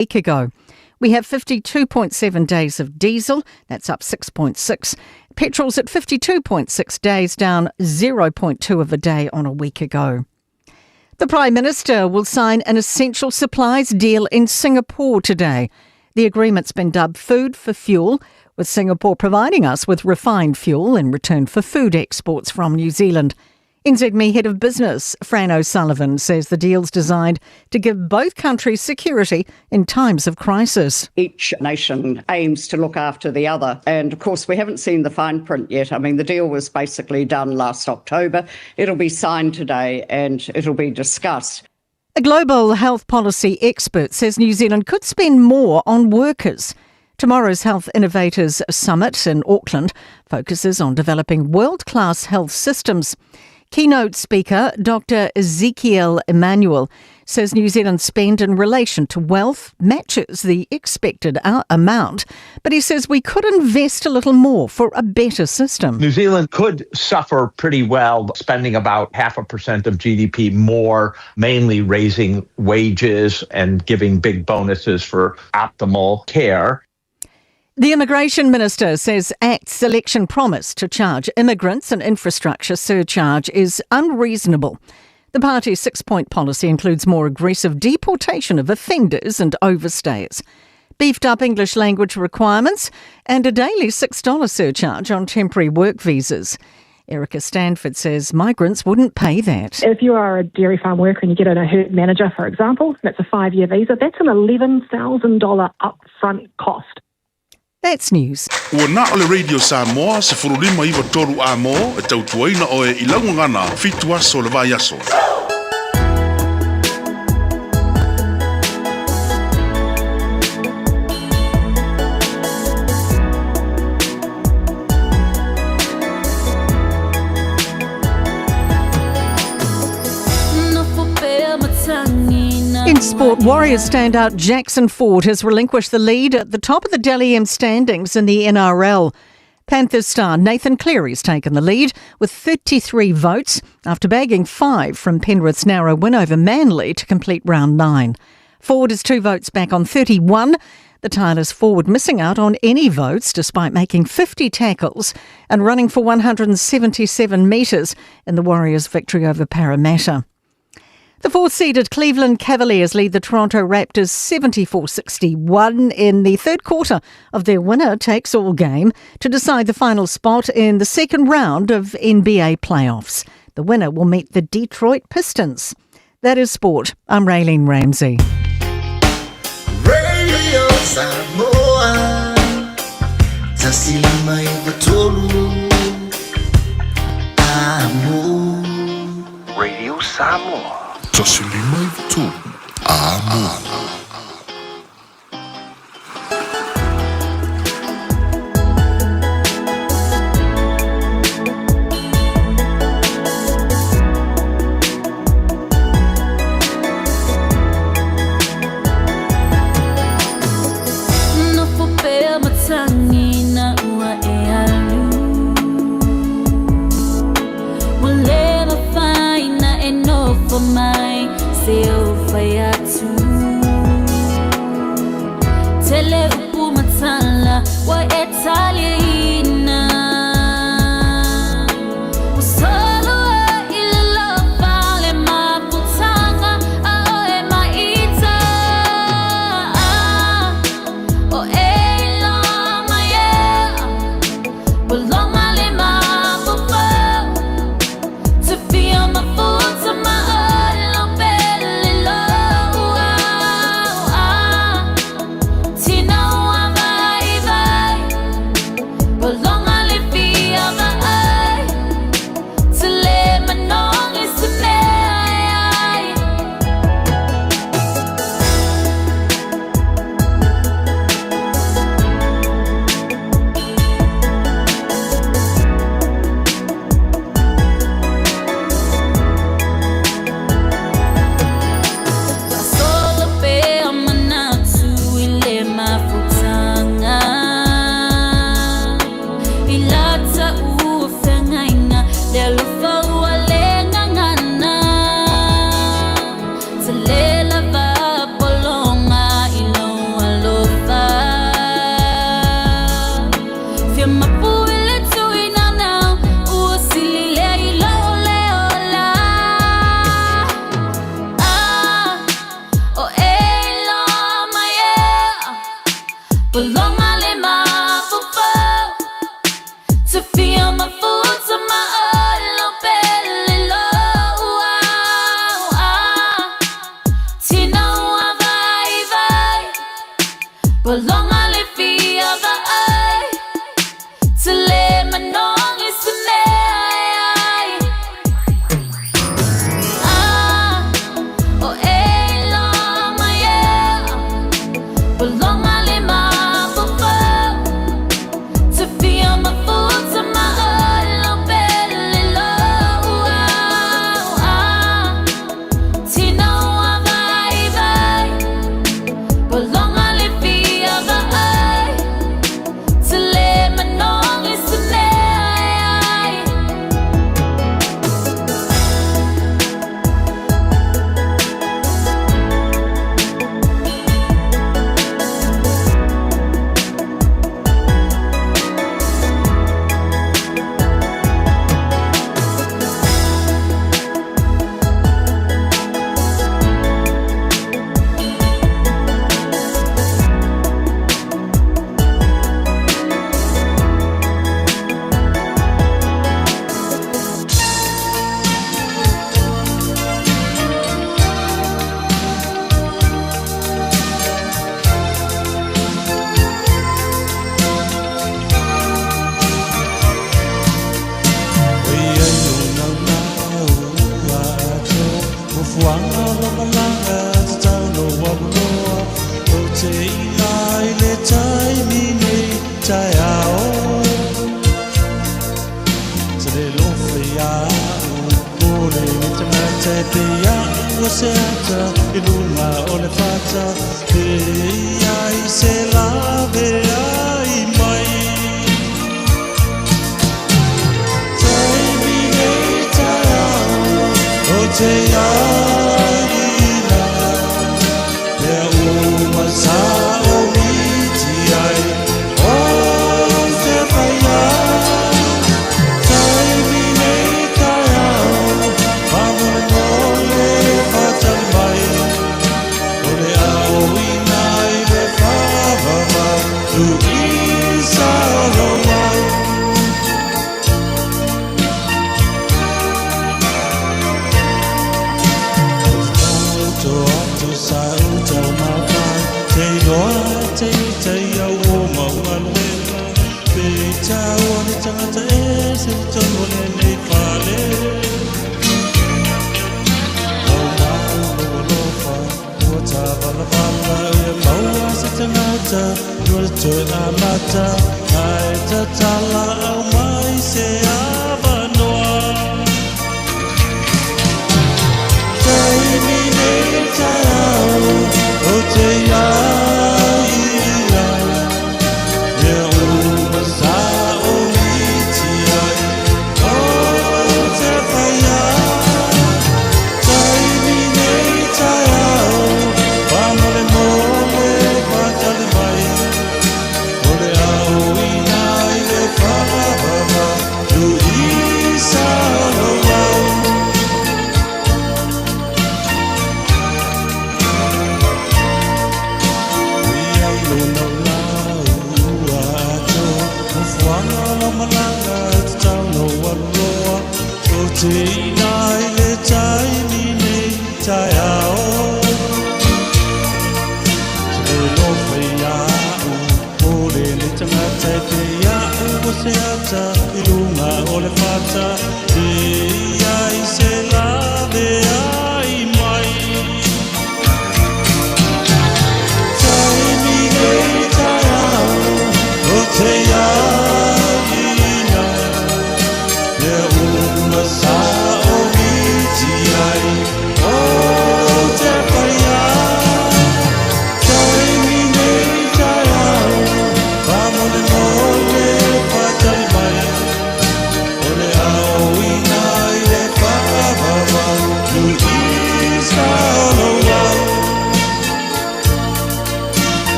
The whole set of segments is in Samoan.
Week ago. We have 52.7 days of diesel, that's up 6.6. Petrol's at 52.6 days, down 0.2 of a day on a week ago. The Prime Minister will sign an essential supplies deal in Singapore today. The agreement's been dubbed Food for Fuel, with Singapore providing us with refined fuel in return for food exports from New Zealand. NZME Head of Business, Fran O'Sullivan, says the deal's designed to give both countries security in times of crisis. Each nation aims to look after the other. And of course, we haven't seen the fine print yet. I mean, the deal was basically done last October. It'll be signed today and it'll be discussed. A global health policy expert says New Zealand could spend more on workers. Tomorrow's Health Innovators Summit in Auckland focuses on developing world-class health systems. Keynote speaker Dr. Ezekiel Emanuel says New Zealand's spend in relation to wealth matches the expected amount, but he says we could invest a little more for a better system. New Zealand could suffer pretty well spending about 0.5% of GDP more, mainly raising wages and giving big bonuses for optimal care. The Immigration Minister says ACT's election promise to charge immigrants an infrastructure surcharge is unreasonable. The party's 6-point policy includes more aggressive deportation of offenders and overstayers, beefed up English language requirements and a daily $6 surcharge on temporary work visas. Erica Stanford says migrants wouldn't pay that. If you are a dairy farm worker and you get in a herd manager, for example, and it's a 5-year visa, that's an $11,000 upfront cost. That's news. Ua na o le Radio Samoa, se furulima iwa toru a mō, e tautuaina oe i laugagana, 7 aso le vai aso. In sport, Warriors standout Jackson Ford has relinquished the lead at the top of the Dally M standings in the NRL. Panthers star Nathan Cleary's taken the lead with 33 votes after bagging 5 from Penrith's narrow win over Manly to complete round 9. Ford is 2 votes back on 31. The tireless forward missing out on any votes despite making 50 tackles and running for 177 metres in the Warriors' victory over Parramatta. The fourth-seeded Cleveland Cavaliers lead the Toronto Raptors 74-61 in the third quarter of their winner-takes-all game to decide the final spot in the second round of NBA playoffs. The winner will meet the Detroit Pistons. That is sport. I'm Raylene Ramsey. Radio Samoa, Tasilima Radio Samoa. Tasilima Amo.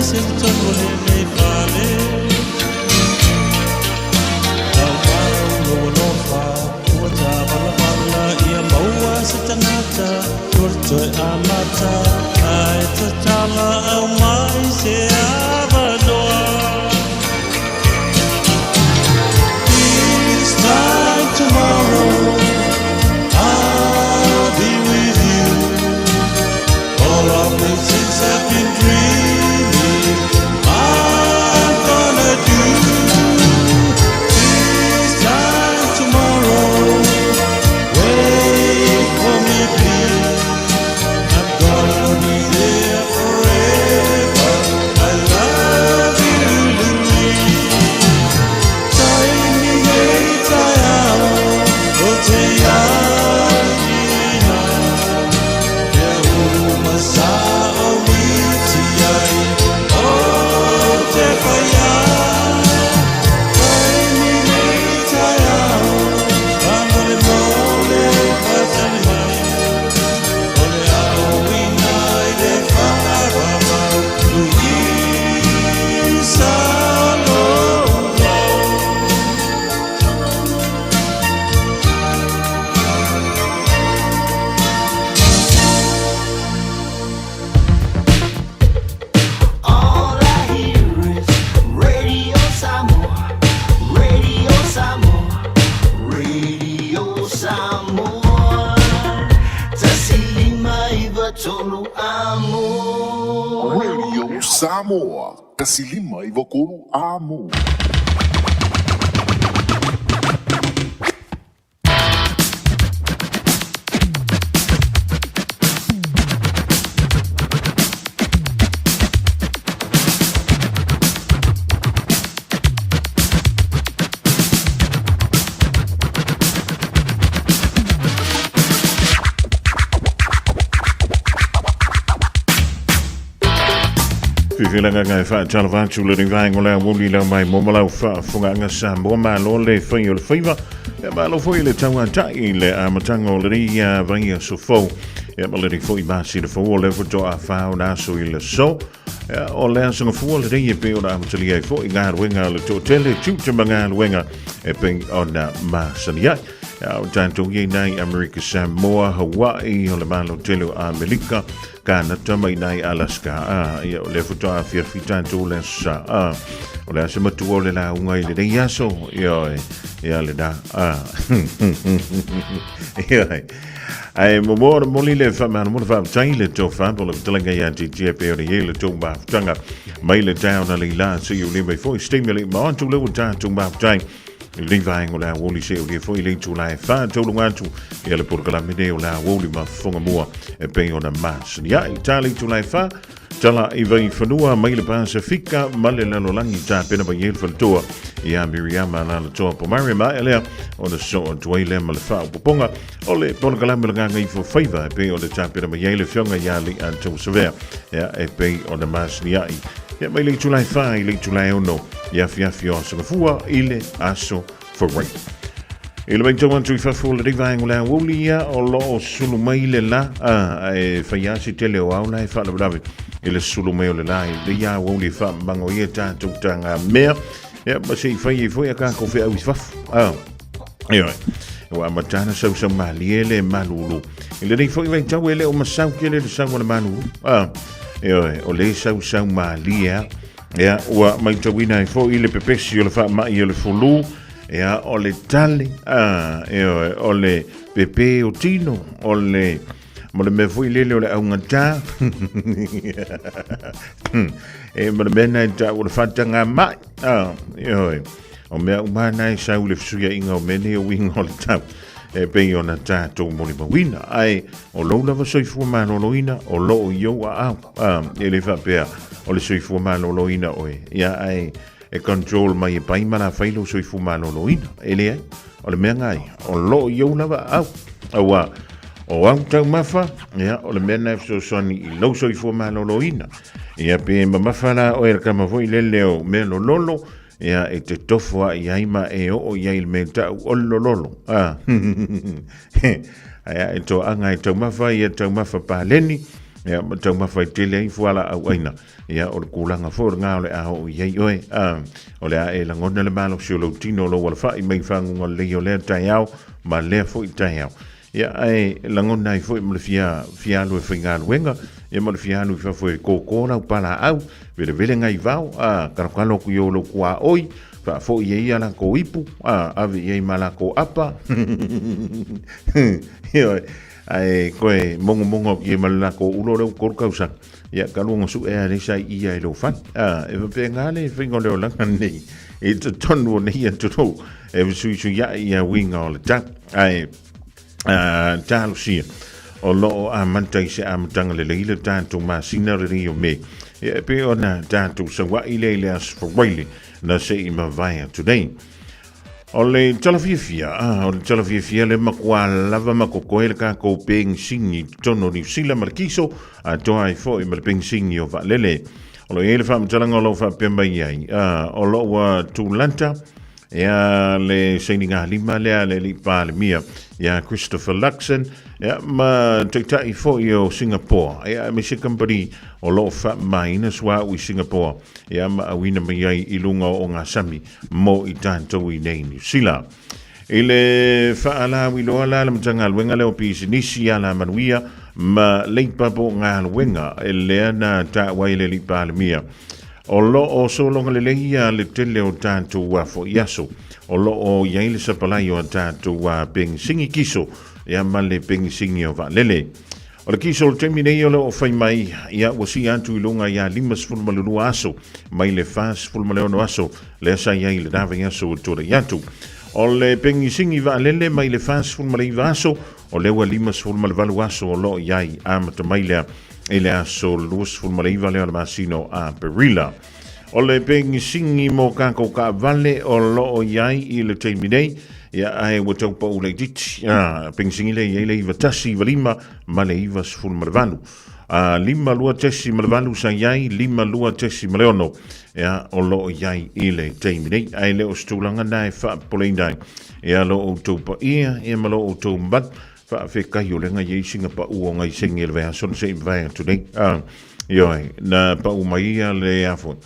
Se tau o le nei fale. Samoa, 153 Amo. Fifilaga ngai whaatalawa atu le rivaengo le awuli lau mai mo malau whaafunganga sa mo malo le whai o le whaiva. E malo foi le tauatai le amataga o lenei vaiaso fou. Ia ma lenei foi masina fou o lea faatoa fā ona aso i le aso. Ia, o le aso gafua lenei e pei ona amatalia ai foi galuega a le toatele, tiute ma galuega e pei ona masani ai. Ia, o tatou i ai nai Amerika Samoa, Hawaii, o le Malo tele o Amerika, Kanata mai nai Alaska. A, ia, o lea faatoa afiafi tatou le aso sa. A, o le aso matua o le lauga i lenei aso. Ioe, ia lena. A, ioe. Ae momoa ona moli le whamano mo le whaapatai le tō whapo le whatalenga i a TT e peo ni e le tō mafutanga. Mai le tau na le la se i le mai foi steam le ma atu le o tātou mafutai. Lenei vaega o le aoauli se o lia foi le itula e whā taulunga atu ia le polokalame nei o le aoauli ma fofoga mua e pei ona masani ai. Tā le itula e whā, tala i vai whanua mai le Pasifika ma le lalolagi tapena mai e le faletoa ia Miriama Lalatoa Pomare ma e lea ona so atu ai lea ma le whaopoponga o le polokalame o le gagaifo faiva e pei o le tapena mai ai le fionga ia le Antou Savea ia e pei ona masani ai. Ia mai le itula e whā i le itula e ono i afiafi o aso gafua i le aso Fawai. I le maitau atu i fafo o le vaenga o le aoauli ia o lo o sulu mai le la a e fai lava se tele o ao la e faalavelave i le sulu mai o le la i le ia aoauli e faamago ia tatou taga mea ia ma se i fai ai foi a kākou feau i fafo a Ioe. Ua amata na sausau malie le malulu. I lenei foi vaitau e le o masau tele le sau o le malulu. A, ioe, o le sausau malie a. Ia, ua maitauina ai foi le pepesi o le faamai o le fulu, ia, o le tali, a, ioe, o le pepe o tino, o le, ma le mea foi lele o le augata, e, ma le mea na e tau o le faataga mai, a, ioe, o mea uma na e sau i le fesuiaiga o mea nei o uiga o le tau, e pei ona tatou molimauina, ae o lou lava soifua maloloina o loo i ou aao. A, e le faapea o le soifua maloloina oe, ia ae e control mai e pai ma la fai lou soifua maloloina. E leai, o le mea ngai, o loo i ou lava au. Aua, o au taumafa, ia, o le mea na e fesoasoani i lou soifua maloloina. Ia, pe mamafa la oe le kama foi lele o mea lololo, ia, e te tofo a i ai ma e oo i ai le mea tau o le lololo. A, ae e toaga e taumafa ia taumafa paleni, Ia, ma taumafa i tele ai fualaau aina. Ia, o le kulaga foi o le ngā o le a oo i ai oe. A, o le a e lagona le malosi o lou tino o lou alafai mai faguga lelei o lea taeao ma lea foi taeao. Ia, ae lagona ai foi ma le fia, fia alu e faigaluega, ia ma le fia alu i fafo e kōkō lau palaau, velevele ngai vao, a, kalokalo aku i o lou kuaoi, faafoi ai ia lakou ipu, a, ave i ai ma lakou apa. Ioe. Ae koe mongomongo atu i ai ma le lako ulo leo kolu kausaga. Ia, ka luanga su ea le sai ia i lou fale. A, e faapena le faiga o le olaga nei i totonu o nei atunuu e fesuisuiai ia uiga o le tau. Ae, a, talosia, o lo o amata i se amataga lelei le tatou masina lenei o Me. Ia, e pei ona tatou saua'i lea i le Aso Faraile na se i mavae atu nei. O le tala fiafia, ah, o le tala fiafia le matua lava ma kokoe le kākou pegisini i totonu o Niu Sila ma le kiso, atoa ai foi ma le pegisini o vaalele. O lo o i ai le faamatalaga o lo o faapea mai ai, ah, o lo ua tulata ia le sainigalima lea a le alii Palemia ia Christopher Luxon, ia, ma taitai foi o Singapore, ia, aemaise kamupani o lo o faamamaina suauu i Singapore, ia, ma auina mai ai i luga o ngā sami mo i tatou i nei Niu Sila. I le faalauiloa la le Matagaluega lea o Pisinisi, Alamanuia ma Leipa po o Galuega e lea na taua ai le Alii Palemia. O lo o sologa lelei ia le tele o tatou uafo i aso. O lo o i ai le sapalai o a tatou pegisini kiso ia ma le pegisini o vaalele. O le kiso o le taimi nei o lo o fai mai, ia ua sii atu i luga ia 52 aso mai le 46 aso lea sa i ai i lena vaiaso ua tulai atu. O le pegisini vaalele mai le 49 aso, o lea ua 58 aso o lo o i ai amata mai lea i le aso 29 lea o le masina o Aperila. O le pegisini mo kākou kaavale o lo o i ai i le taimi nei, ia ae ua tau pau laitiiti. Ah, pegisini lea i ai le 9195 ma le 98. Ah, 52.8 sa i ai, 52.6 ia, o lo o i ai i le taimi nei. Ae le o se tulaga na e faapopoleina ai ia lo outou paia ia ma lo outou mamalu faafetai o lenga i ai singa pau o ngai senge le vaiaso na se i mavae atu nei. Ah, ioe, na pau mai ia le afo.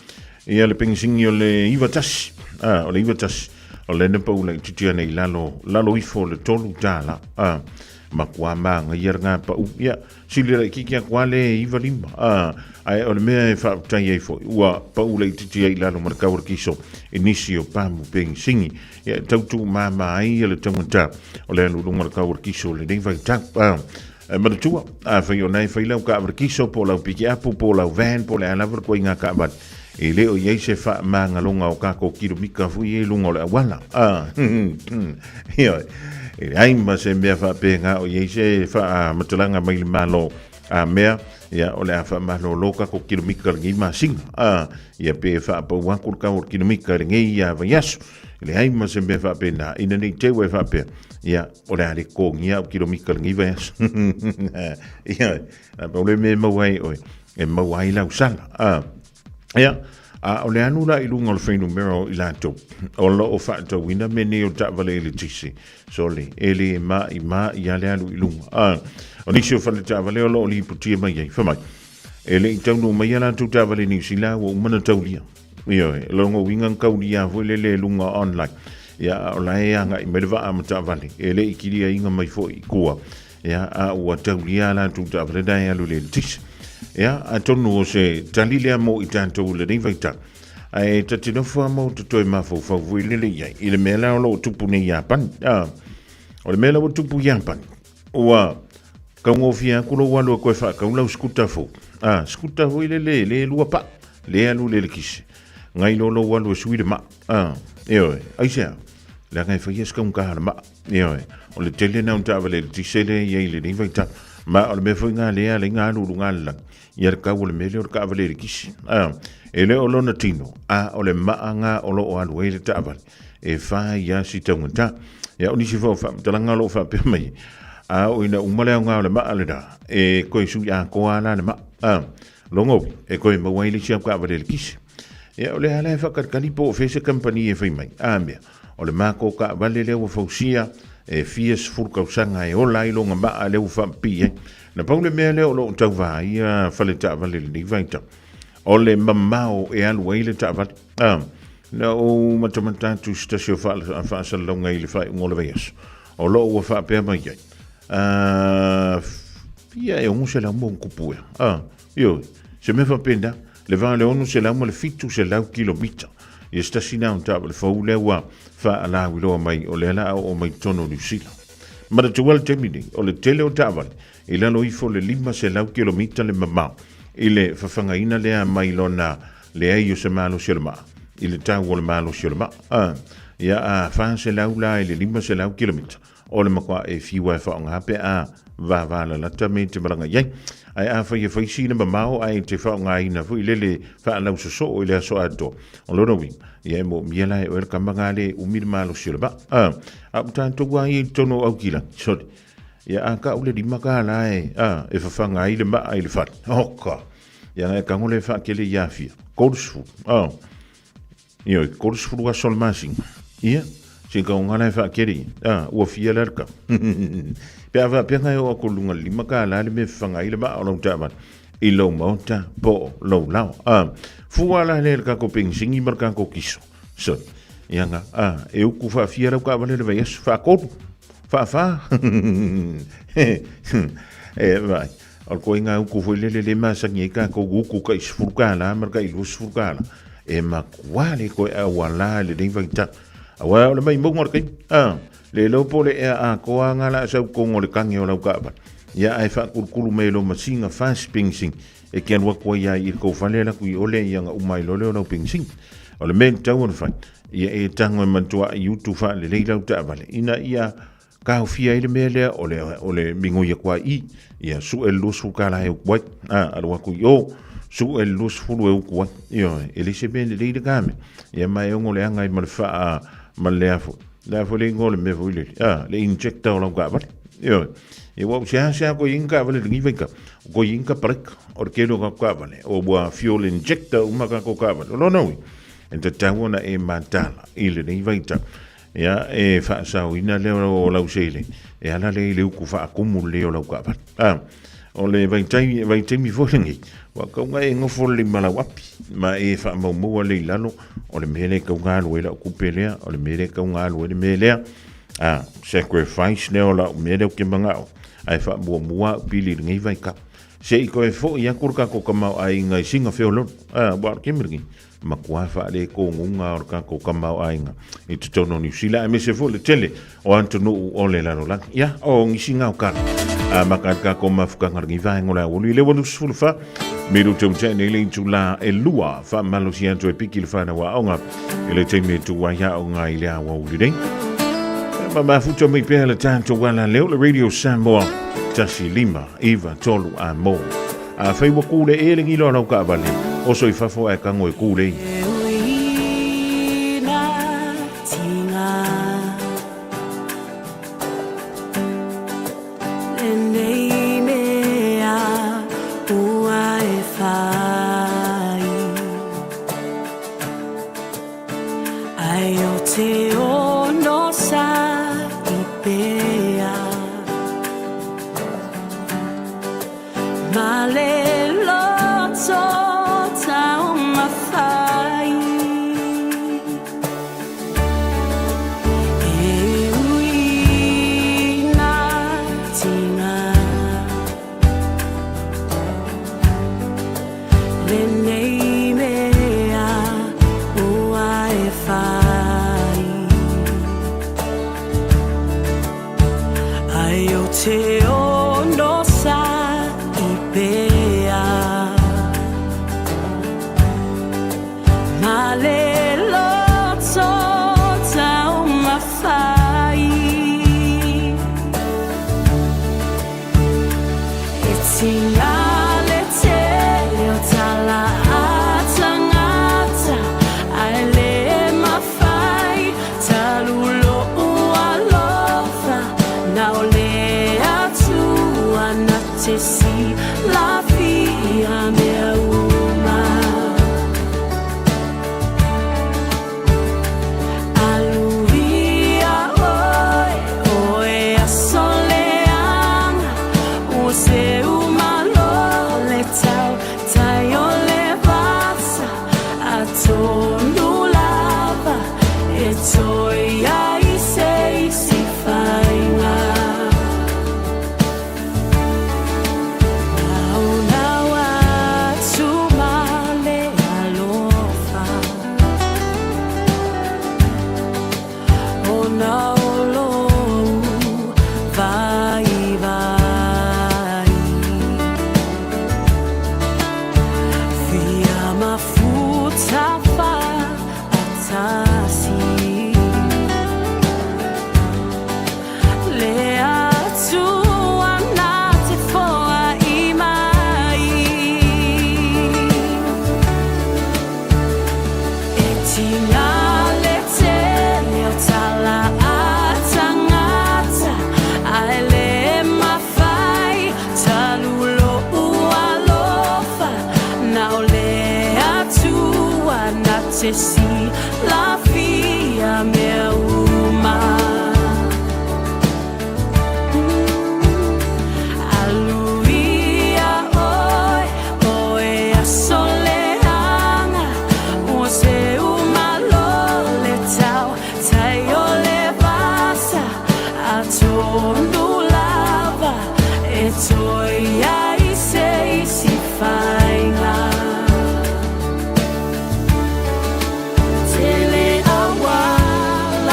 Ia le pengisini o le 91. Ah, o le 91. O le na pau laitiiti ana i lalo, lalo ifo o le $3. Ah, matua mānaia lena pau. Ia, sili laitiiti atu lava le 95. Ah, ae o le mea e faafetai ai foi, ua pau laitiiti ai i lalo ma le tau o le kiso i nisi o pamu penisini. Ia, e tau tuumama ai le taugata o le alu i luga o le tau o le kiso i lenei vaitau. Ah, e manatua, afai o lena e fai lau taavale kiso po o lau pikiapu po o lau van po o le a lava le ituaiga taavale, e le o i ai se faamagaloga o tatou kilomita foi ia i luga o le auala. Ah, ioe, e leai ma se mea faapena o i ai se faamatalaga mai le Malo a mea, ia, o le a faamalolo tatou kilomita i lenei masina. Ah, ia pe faapau atu le tau o le kilomita i lenei vaiaso. E leai ma se mea faapena, ina ne i te i ua e faapea, ia, o le a le totogia au kilomita i lenei vaiaso. Ia, na pau le mea e maua ai oe, e maua ai lau sala. Ah, ia, a o le alu la i luga o le fuainumera o i latou o lo o faatauina mea nei o taavale eletise, sole, e le maimai lava le alu i luga. Ah, o nisi o fale taavale o lo o lipotia mai ai, fai mai, e le i taunuu mai a latou taavale i Niu Sila ua uma ona taulia. Ioe, o lona uiga na taulia foi lele i luga online. Ia, a o la e agai mai le vaa ma taavale, e le i kiliaina mai foi i tua. Ia, a ua taulia a latou taavale la e alu i le eletise. Ia, atonu o se tali lea mo i tatou i lenei vaitau. Ae ta te nofo lava ma ou te toe mafaufau foi lele i ai, i le mea la o lo o tupu nei i Iapani. A, o le mea la ua tupu i Iapani, ua taugofie atu lou alu e toe faatau lau sikuta fou. A, sikuta foi lele, le lua paa, le alu i le eletise, nai lo lou alu e sui le maa. A, ioe, aisea? Leaga e faia se taugata o le maa. Ioe, o le tele lena o taavale eletise lea e i ai i lenei vaitau. Ma o le mea foi lena lea e ala ai ona alu i luga o le lagi, ia le tau o le mea lea o le taavale eletise. A, e le o lona tino, a o le maa lena o lo o alu ai le taavale, e fai lava si taugata. Ia, o nisi foi o faamatalaga o lo o faapea mai, a oo ina uma le aoga o le maa lena, e toe sui atoa lava la le maa. A, lona uiga, e toe maua ai le isi au taavale eletise. Ia, o lea lava la e faatalitali po o fea se kamupani e fai mai, a mea, O le matou taavale lea ua fausia e fia sefulu tausaga e ola ai lona maa lea ua faapipii ai. Na pau le mea lea o lo o tau vaaia fale taavale i lenei vaitau, o le mamao e alu ai le taavale. A, na ou matamata atu i se tasi o faasalalauga i le faaiuga o le vaiaso, o lo o ua faapea mai ai, a, fia e 600 ma ona tupu ea. A, ioe, se mea faapena. Le va o le 600 ma le 700 kilomita. Ia se tasi lena o taavale fou lea ua faalauiloa mai o lea la a oo mai totonu o Niu Sila. Manatua le taimi nei, o le tele o taavale i lalo ifo o le 500 kilomita le mamao i le fafagaina lea mai lona leai o se malosi o le maa i le tau o le malosi o le maa. A, ia a 400 la i le 500 kilomita, O le matua e fiu e whaonga pe a vāvālalata me te malaga i ai. Ae afai e whai sina mamao ae te whaongaina foi lele whaalau sosoo i le aso atoa. O lona uiga, ia e moomia la e oe le kama ngā le umi le malosi o le vaa. A, a o tātou ai i totonu o Aukilani, sorry. Ia a ka ule lima ka la e, a, e whawhanga ai le maa i le whare. Oka! Ia ngai kango le whaakele i awhia. Kolusufu. A, Ioe, 30 aso o le masina. Ia, se ka o ngā lae whaakere ia. Ah, ua fia le araka. Pe a whaapea ngai o ako lunga le lima ka la le me whangai le maa o lau taavale. I lou maota po o lou lao. Ah, fua la le le kako pengisingi ma le kako kiso. So, ia nga, ah, e uku whaafia lau kaavale le vaiaso, whaakolu, whaawha. E, vai. O le koinga uku foi lele le masani ai kākou uku kai sefulu kālā ma le kai 20 kālā. E matua le koe auala i lenei vaitau. Auā o le maimauga o le taimi, a, le iloa po o le ea atoa ngā la sau tonu o le kage o lau taavale. Ia ae faakulukulu mai e lou masina fasi penisini e te alu atu ai lava i le tou fale alu atu i o lea ia ona uma ai loa lea o lau penisini. O le mea e tatau ona fai, ia e tago e matuai utu faalelei lau taavale ina ia taofia ai le mea lea o le, o le migoi atu ai i ia sue le 20 tala e utu ai, a, alu atu i o, sue le 20 e utu ai. Ioe, e le se mea lelei lena mea. Ia ma e ono leaga ai ma le faa, ma le a foi, le a foi le igoa o le mea foi lele, a, le injector o lau taavale. Ioe, ia ua ou seasea koe i ni taavale i lenei vaitau, o koe i ni ka pareka, o le tele o tatou taavale, o ua fuel injector uma tatou taavale. O lona uiga, e tatau ona e mataala i lenei vaitau. Ia, e faasaoina lea o lau seleni, e ala lea i le utu faatumu lelei o lau taavale. A, o le vaitaimi, vaitaimi foi lenei, ua tatau ona e nofo lelei ma lau api, ma e faamaumaua lelei i lalo, o le mea lea e tatau ona alu ai lau tupe lea, o le mea lea e tatau ona alu ai le mea lea. A, sacrifice lea o lau mea lea ou te manao, ae faamuamua au pili i lenei vaitau. Se i toe foi atu le tatou tamaoaiga i sina feoloolo. A, ua o le taimi lenei, matua faalekonuga o le tatou tamaoaiga i totonu o Niu Sila, aemaise foi le tele o atunuu o le lalolagi. Ia, o nisi na o tala. A maka le tatou mafutaga lenei vaega o le aoauli i le 84 minuta ua tea nei le itula e 2 faamalosi atu e piki le fanau aoga i le taimi e tu ai aoga i le aoauli nei. Ma mafuta mai pea le tatou ala leo le Radio Samoa 1 5 9 3 a mo. Afai ua kū le ē le gilo a lau taavale, oso i fafo ae tago e kū le. Ai o te ono sa i pea. Ma le loto taumafai. E ui nā tinga. Lenei mea ua e whai. Ai o te ono sa i pea. Ma le loto taumafai. E tinga le tele o tala a tangata, ae le mafai talu lou alofa, na o le Atua na te silafia mea uma. Aluia oe, oe aso leaga, ua seu malo le tau tai o le vasa, atonu lava e toe ai se isi faiga. Naonao atu ma le alofa, ona o lou vaivai. Fia mafuta faatasi. Le Atua na te foai mai. E tinga le tele o tala a tangata, ae le mafai talu lou alofa, na o le Atua na te silafia mea uma. Aluia oe, oe aso leaga, ua seu malo le tau tai o le vasa, atonu lava e toe ai se isi faiga. Tele auala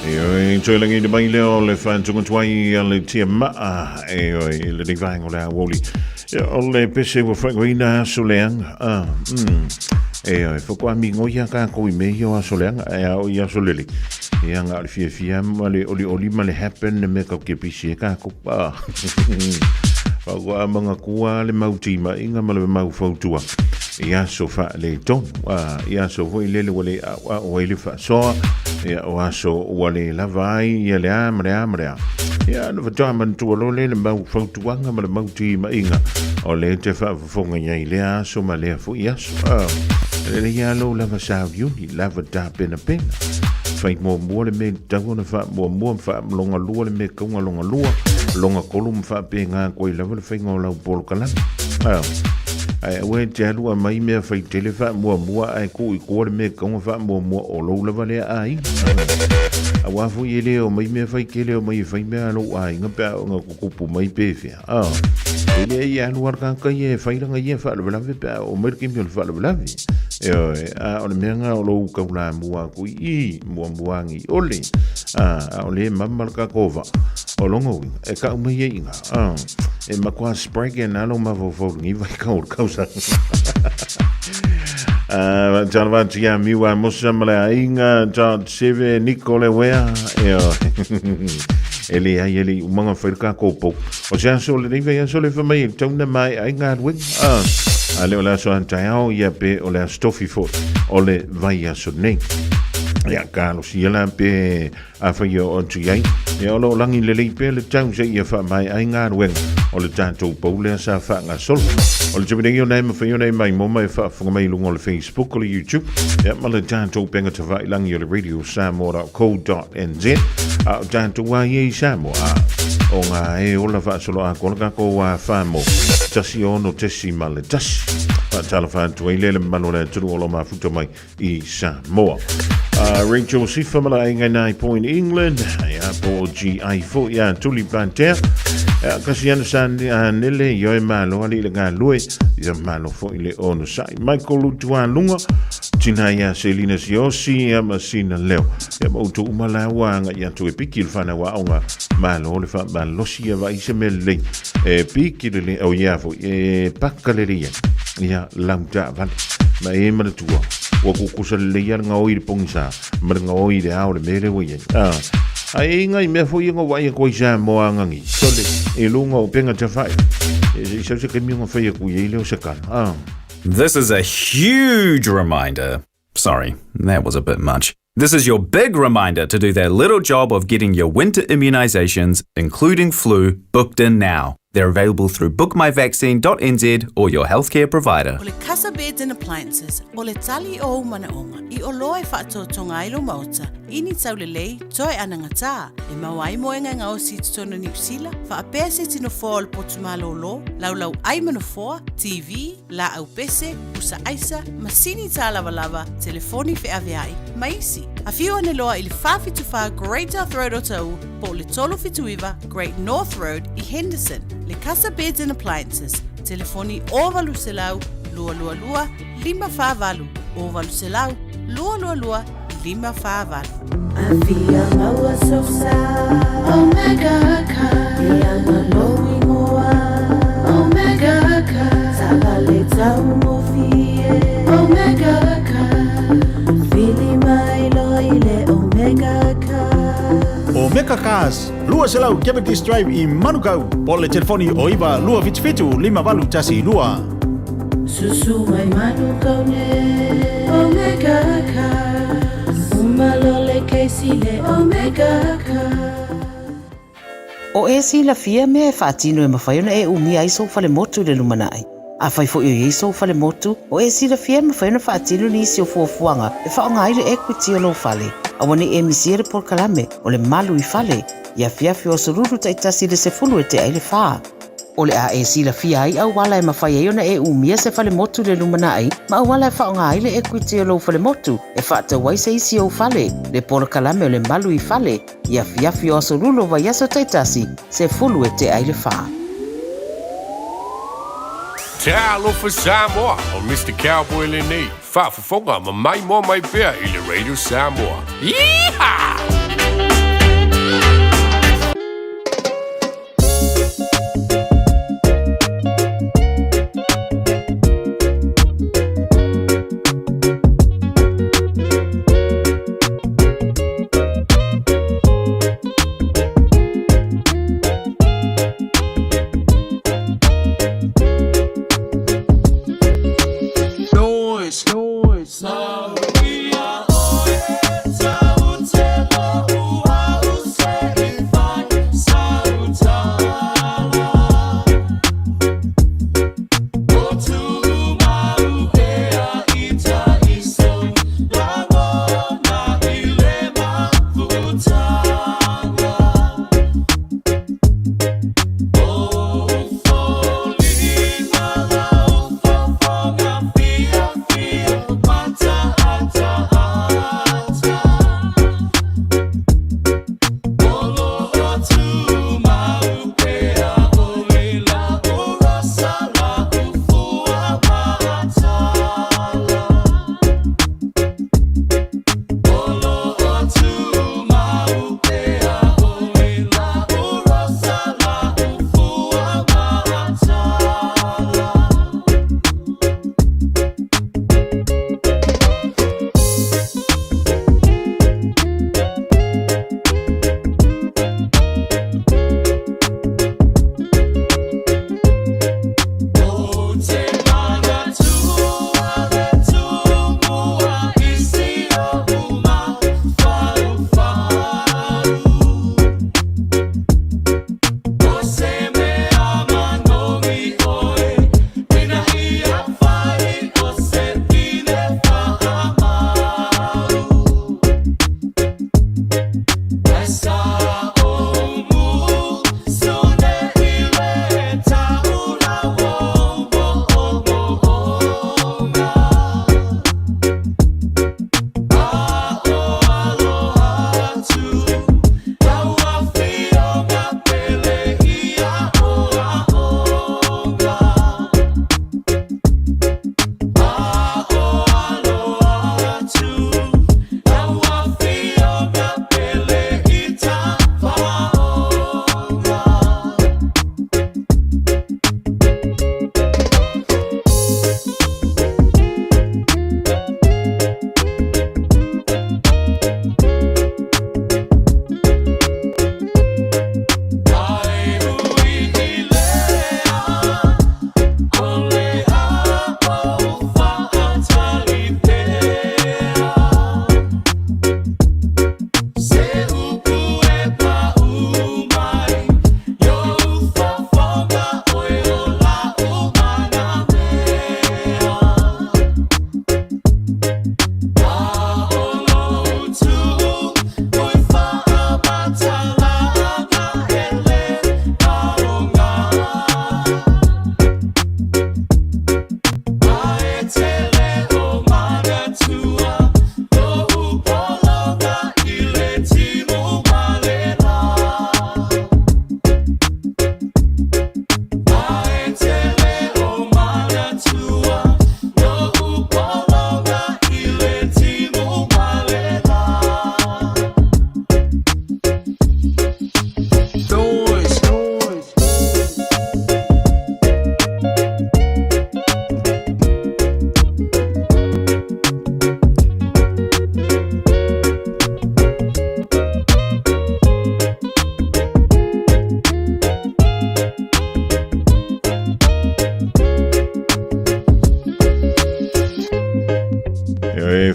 Ioe, toe lagi mai lea o le whantunga tuai a le tia maa, ioe, i le nei vaenga o le aoauli. Ia, o le pese ua whaingoina aso leaga. Ah. Ioe, whakoa mingoia kākou i mea ia o aso leaga, e ao i aso lelei. Ia ngā o le fiafia ma le olioli ma le happen le mea kau ke pisi e kākou. Ah. Whakoa mangakua le mau tima inga ma le mau fautua. I aso wha le tonu. Ah, i aso foi lele ua le au au ai le whaasoa. Ia o aso ua le lava ai ia le a ma le a ma le a. Ia na whatoa manatua lo le le mau fautuanga ma le mau tima inga. O le te whaafafonga iai le aso ma lea foi aso. Ah, le ia lo lava sa uni, lava tā pena pena. Whai mua mua le me tau ona wha mua mua wha longa lua le me kaunga longa lua. Longa kolu ma wha pe ngā koi lava le whainga o lau polo kalama. Ah, ai aue te alu a mai mea whai tele wha mua mua ai ku i kua le me kaunga wha mua mua o lou lava lea ai. A wā fui e leo mai mea whai kele o mai e whai mea alo ai ngā pea o ngā kukupu mai pēwhea. Ah, e lea i alu ar kā kai e whairanga ia whaalavelave pea o mai kimi o le whaalavelave. E oe, a o le mea ngā o lou kaula mua kui i mua muangi ole. A, a o le mama le kakova. O longo winga, e ka umai e inga. Ah, e makua sprague na lo mafau ngi vai ka o kausa. Ah, tala tia miwa musa male ainga dot seve Nicole wea e o. E le ai e le umanga whaira ka kōpou. O se aso le nei aso le whamai e tauna mai ai ngā ruenga. Ah, a le o le aso antai ao ia pe o le aso tofi fo o le vai aso nei. Ia ka lo si ala pe a whai o atu iai. Ia o lo langi le lei pe le tau se ia wha mai ai ngā ruenga. O le tātou paulea sa wha ngā solo. O le tupinengi o nei ma whai o nei mai moma e wha whanga mai lunga o le Facebook o le YouTube. Ia ma le tātou penga te whai langi o le radio samoa.co.nz. A o tātou a i Samoa. O ngā e ola wha solo a kola ka ko a whamo. Tasi ono tesi ma le tasi. Wha tala wha i lele mano le turu o lo mafuta mai i Samoa. Rachel Sifa mala ai ngai nai Point England. Ia po GI fo ia tuli pantea. Ia kasi ana sa nele i oi malo ali le ngā lue. Ia malo fo i le ono sai. Michael Lutua Lunga. Tina ia Selina Siosi ia Masina Leo. Ia mautu umala wanga ia tu e piki le whana wa onga malo le wha malosi ia vai se mele lei. E piki le le o ia fo e paka le ia. Ia lauta vale. Ma e mana tua. Ua kukusa le ia ngā oi le pongisa. Ma ngā oi le ao le mele wa ia. Ah. Ai ngai mea fo ia ngā wai koe sa moa ngangi. Sole. E lunga o penga te whai. E sau se kemi ngā whai ku ia i leo se kala. Ah. This is a huge reminder. Sorry, that was a bit much. This is your big reminder to do that little job of getting your winter immunisations, including flu, booked in now. They're available through bookmyvaccine.nz or your healthcare provider. O le Casa Beds and Appliances, o le tali o ou manaoga, i oloa e faatoatoga ai lo maota, ini taulelei, toe anagata, e maua ai moega e gaosi i totonu o Niu Sila, faapea se tino foa o le potu malōlō, laulau ai ma nofoa, TV, laau pese, pusa aisa, masini tālavalava, telefoni feaveai, ma isi. Afio ane loa i le 474 Great South Road o Taʻu, po o le 379 Great North Road i Henderson. Le Casa Beds and Appliances, telefoni 0800 222 548, 0800 222 548. Afia maua sosa Omega Car Ia malo ingoa Omega Car Sa vale tau mofie Omega Car Fili mai lo i le Omega Car Omega Cars, lua selau Cavendish Drive i Manukau. Po le telefoni o iva lua fitu fitu lima valu tasi lua. Susu mai Manukau ne Omega Cars Umalo le keisi le Omega Cars O e si la fia mea e whaatino e mawhai ona e umia ai sou fale motu le lumanai. A whai fo i sou fale motu, o e si la fia e mawhai ona whaatino ni isi o fuafuanga e whaonga ai le equity o lou fale. A wane e misia le polokalame o le malu i fale, ia fiafi o sururu taitasi le sefulu e te ai le wha. O le a e silafia ai auala e mafai ai ona e umia se falemotu le lumanai, ma auala e faaaoga ai le equity o lou falemotu e faatau ai se isi ou fale, le polokalame o le malu i fale, i afiafi o aso lua o vaiaso taitasi, 10 e tea ai le 4. Talofa Samoa o Mr. Cowboy lenei. Faafofoga ma maimoa mai pea i le Radio Samoa. Yeehaw!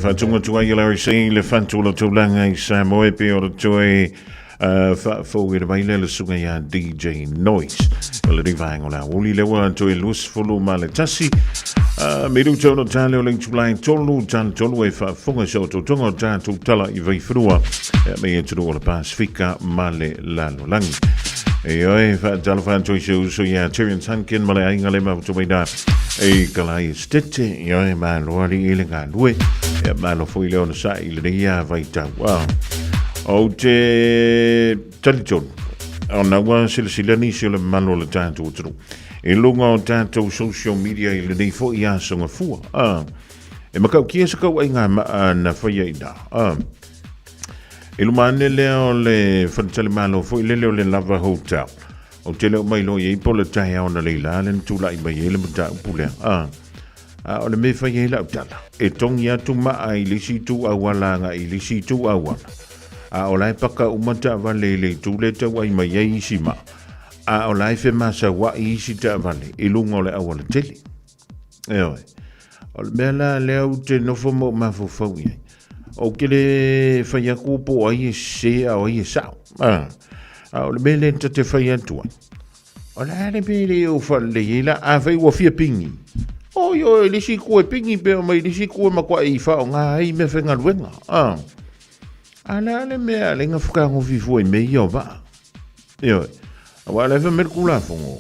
Whaatunga atu ai e Larry C le whatu o le tulaga i Samoa e pei o le toe faafou e mai le suga ia DJ Noise. O le rivaenga o le auli le ua toe 21 minuta o le tale o le itulai tolu tale tolu e faafofoga se o totoga o tatou tala i Vaifanua e me atunuu o le Pasifika ma le lalolagi. E oe faatalofa atu i se uso ia Terence Hunkin ma le aiga le mafutumaina e kalai stete i oe malo ali i le galue e malo foi le ona sa i lenei ia vaitau. O te talitonu ona ua silasila nisi o le mamalu o le tatou atunuu i luga o tatou social media i lenei foi aso gafua. E makautia se kauaiga maa na faia i ina. I luma ane lea o le faletalimalo foi lele o le Lava Hotel. Ou te le o mailoa i ai po o le taeao na leila le na tulai mai ai le mataupu lea. A o le mea e fai ai lau tala, e togi atu maa i le isi itu auala agai i le isi itu auala. A o la e paka uma taavale i le itu lea e tauai mai ai isi maa. A o la e femasauai isi taavale i luga o le auala tele. Ioe. O le mea la lea ou te nofo ma ou mafaufau i ai, ou te le fai atu po o ai e sese a o ai e sao. A o le mea lea ta te fai atu ai, o le a le mea e le ou faalelei ai la, afai ua fia pigi, oi oi i le isi itu e pigi pe omai i le isi itu e matuai faaaoga ai meafaigaluega. A le a le mea le na fakagofi fua i mea ia o vaa. Ioe. Aua o la e fai mai le Tulafono,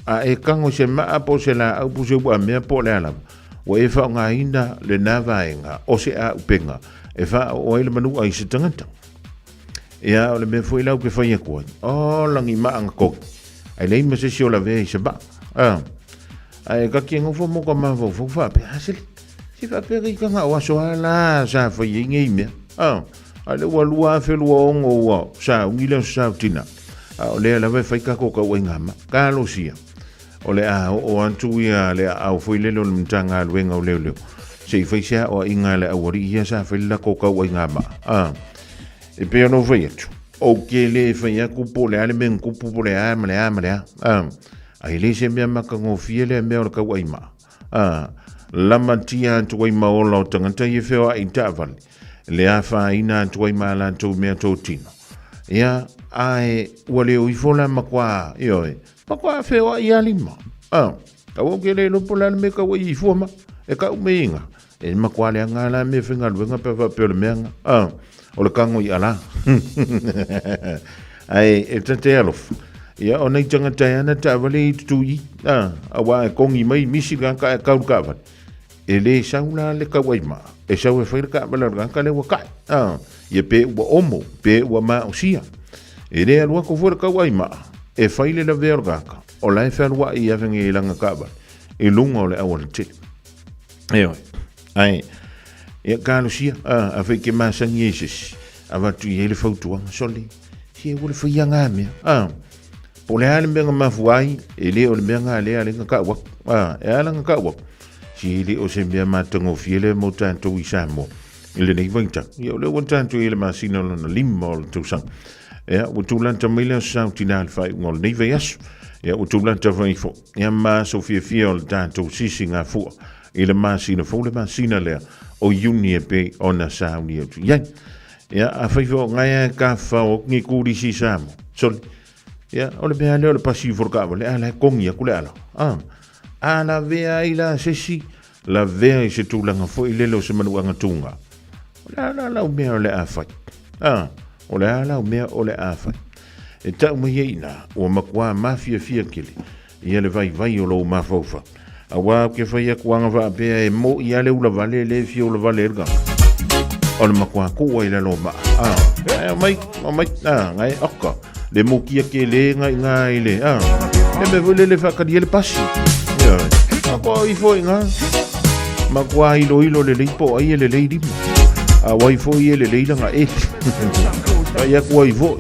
a e tago i se maa po o se laau po o se uamea po o le a lava, ua e faaaogaina lena vaega o se aupega e faaoo ai le manua i se tagata. Ia, o le mea foi la ou te fai atu ai, o lagi maa na togi, ae leai ma se isi o lavea i se maa. Ae ta te nofo mo ka mafaufau faapea, a sele, se faapea ka itaga o aso a la sa fai ai nei mea. A lea ua 2026 ua sauni le aso sautina, a o lea lava e fai tatou tauaiga ma. Talosia, o le a oo atu ia le aao foi lele o le Matagaluega o Leoleo, se i fai se aoaiga a le aualii ia sa fai le latou tauaiga ma. E pei ona ou fai atu, ou te le fai atu po o le a le mea na tupu po o le a ma le a ma le a. Ai le se mea matagofie lea mea o le tauai maa. Lamatia atu ai ma ola o tagata i e feoai i taavale, le afaina atu ai ma a latou meatotino. Ia, ae ua le o ifo la makuā, ioe, makuā feoai lava lima. Aua ou te le iloa po o le a le mea e tau ai i fua ma, e kau me iga. E makuā leaga lava la mea faigaluega pe a faapea o le mea na. O le kago i'a la. Ae e tate alofa. Ia, o nei tagata e ana taavale i tutū i, auā e kongi mai misi le tagata ae kau le taavale. E le sau la le tauai maa, e sau e fai le taavale a le tagata lea ua tae. Ia pe ua omo, pe ua maosia. E le alu atu foi le tauai maa, e fai le lavea o le tagata, o la e fealuai i afega i lana taavale, i luga o le aualatele. Ioe. Ae, ia talosia, afai e te masani ai i se isi, avatu i ai le fautuaga, sole, se ua le faia ngā mea. Po o le a le mea na mafua ai, e le o le mea ngā lea lea na tau atu. E ala na tau atu, se e le o se mea matagofie lea mo tatou i Samoa i lenei vaitau. Ia o lea ua tatou i ai i le masina lona 5 o le tausaga. Ia, ua tulata mai le aso Sau Tinā i le faaiuga o lenei vaiaso. Ia, ua tulata mai foi ia ma aso fiafia o le tatou sisigafua i le masina fou, le masina lea o Iuni e pei ona sauni atu i ai. Ia, afai foi o ngai e ka whao ni kūrisi i Samoa. Sorry. Ia, o le mea lea o le pasi i foro le ala e kongi aku le ala. A la vea ai la sesi, la vea i se tulaga foi lele o se manuaga tūnga. O le a la lau mea o le a fai. O le a lau mea o le a fai. E tau mai ai ina, ua makuā mafiafia kele, ia le vaivai o lou mafaufau. Auā ou te fai atu aga faapea e mo'i a le ula vale le fia ula vale e le tagata. O le makuā kua i lalo o maa. Ae omai, omai, ngai oka. Le mokia ke le ngai ngā i le, Le mea foi le le whaakari e le pasi. Ia, makuā ifo i ngā. Makuā ilo ilo le lei po ai e le lei lima. A wai foi e le lei langa e. Ai aku ai foi.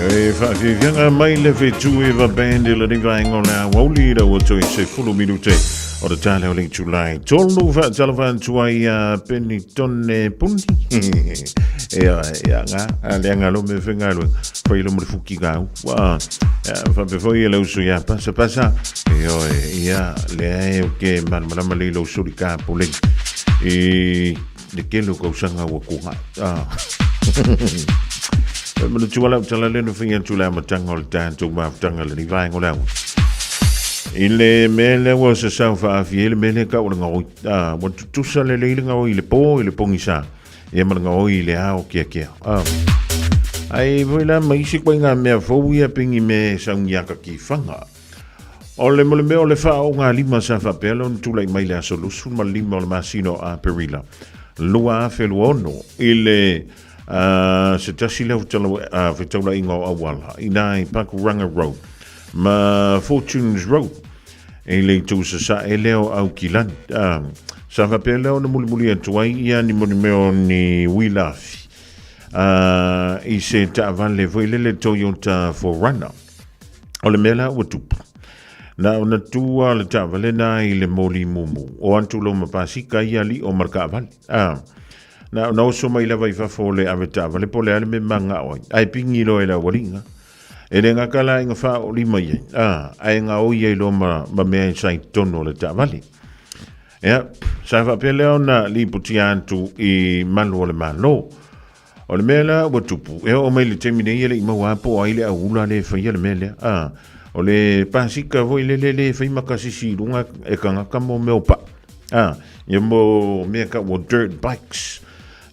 E whaafiafiaga mai le fetu e va band i le vaenga o le aoauli la ua toe se fulu minute o le tale o le July tolu whaatalofa atu ai a Penitone Puni e a e a ngā a le anga lo me whengalue whai lo mo le fuki gau wa whape foi e le uso ia pasa pasa e oe ia le ae o ke malamalama le lo suri ka pule i le kele o kausaga ua kuga ah. E mana tua lau tala lena whai atu le amataga o le tatou mafutaga le ni vaenga o le aua. I le mea lea ua sasau faaafi ai le mea lea kau o le gaoi. Ah, ua tutusa lelei le gaoi i le pō i le pogisa. Ia ma le gaoi i le ao keakea. Ah. Ai foi la ma isi koe ngā mea fou ia pingi me saungiaka ki whanga. O le mo le mea o le faaogalima sa faapea lea ona tulai mai le aso 25 o le masina o Aperila 2026 i le uh, se tasi lea fetaulaiga o auala ina i Pakuranga Road ma Fortunes Road i le itu sasae lea o Aukilani. Uh, sa faapea lea ona mulimuli atu ai ia ni mo ni mea o ni uilafi uh, i se taavale foi lele Toyota 4Runner. O le mea la ua tupu. Na ona tua le taavale na i le moli mumu. O atu lo ma pasika ia li o ma le kaavale. Ah. Na ona oso mai lava i fafo o le ave taavale po le a le me manga o ai. Ai pingi lo e la walinga. E le ngaka la inga wha o lima ia. Ah, ai ngā o ia i lo ma, ma mea i sai tono le taavale. Ia, sa whapea lea ona lipotia atu i malu o le malo. O le mea la ua tupu, e oo mai le taimi nei e le i maua lava po o ai le auula le e faia le mea lea. A, o le pasika foi lele le e fai ma kasisi i luga e kangaka mo mea o paa. A, ia mo mea kau o dirt bikes.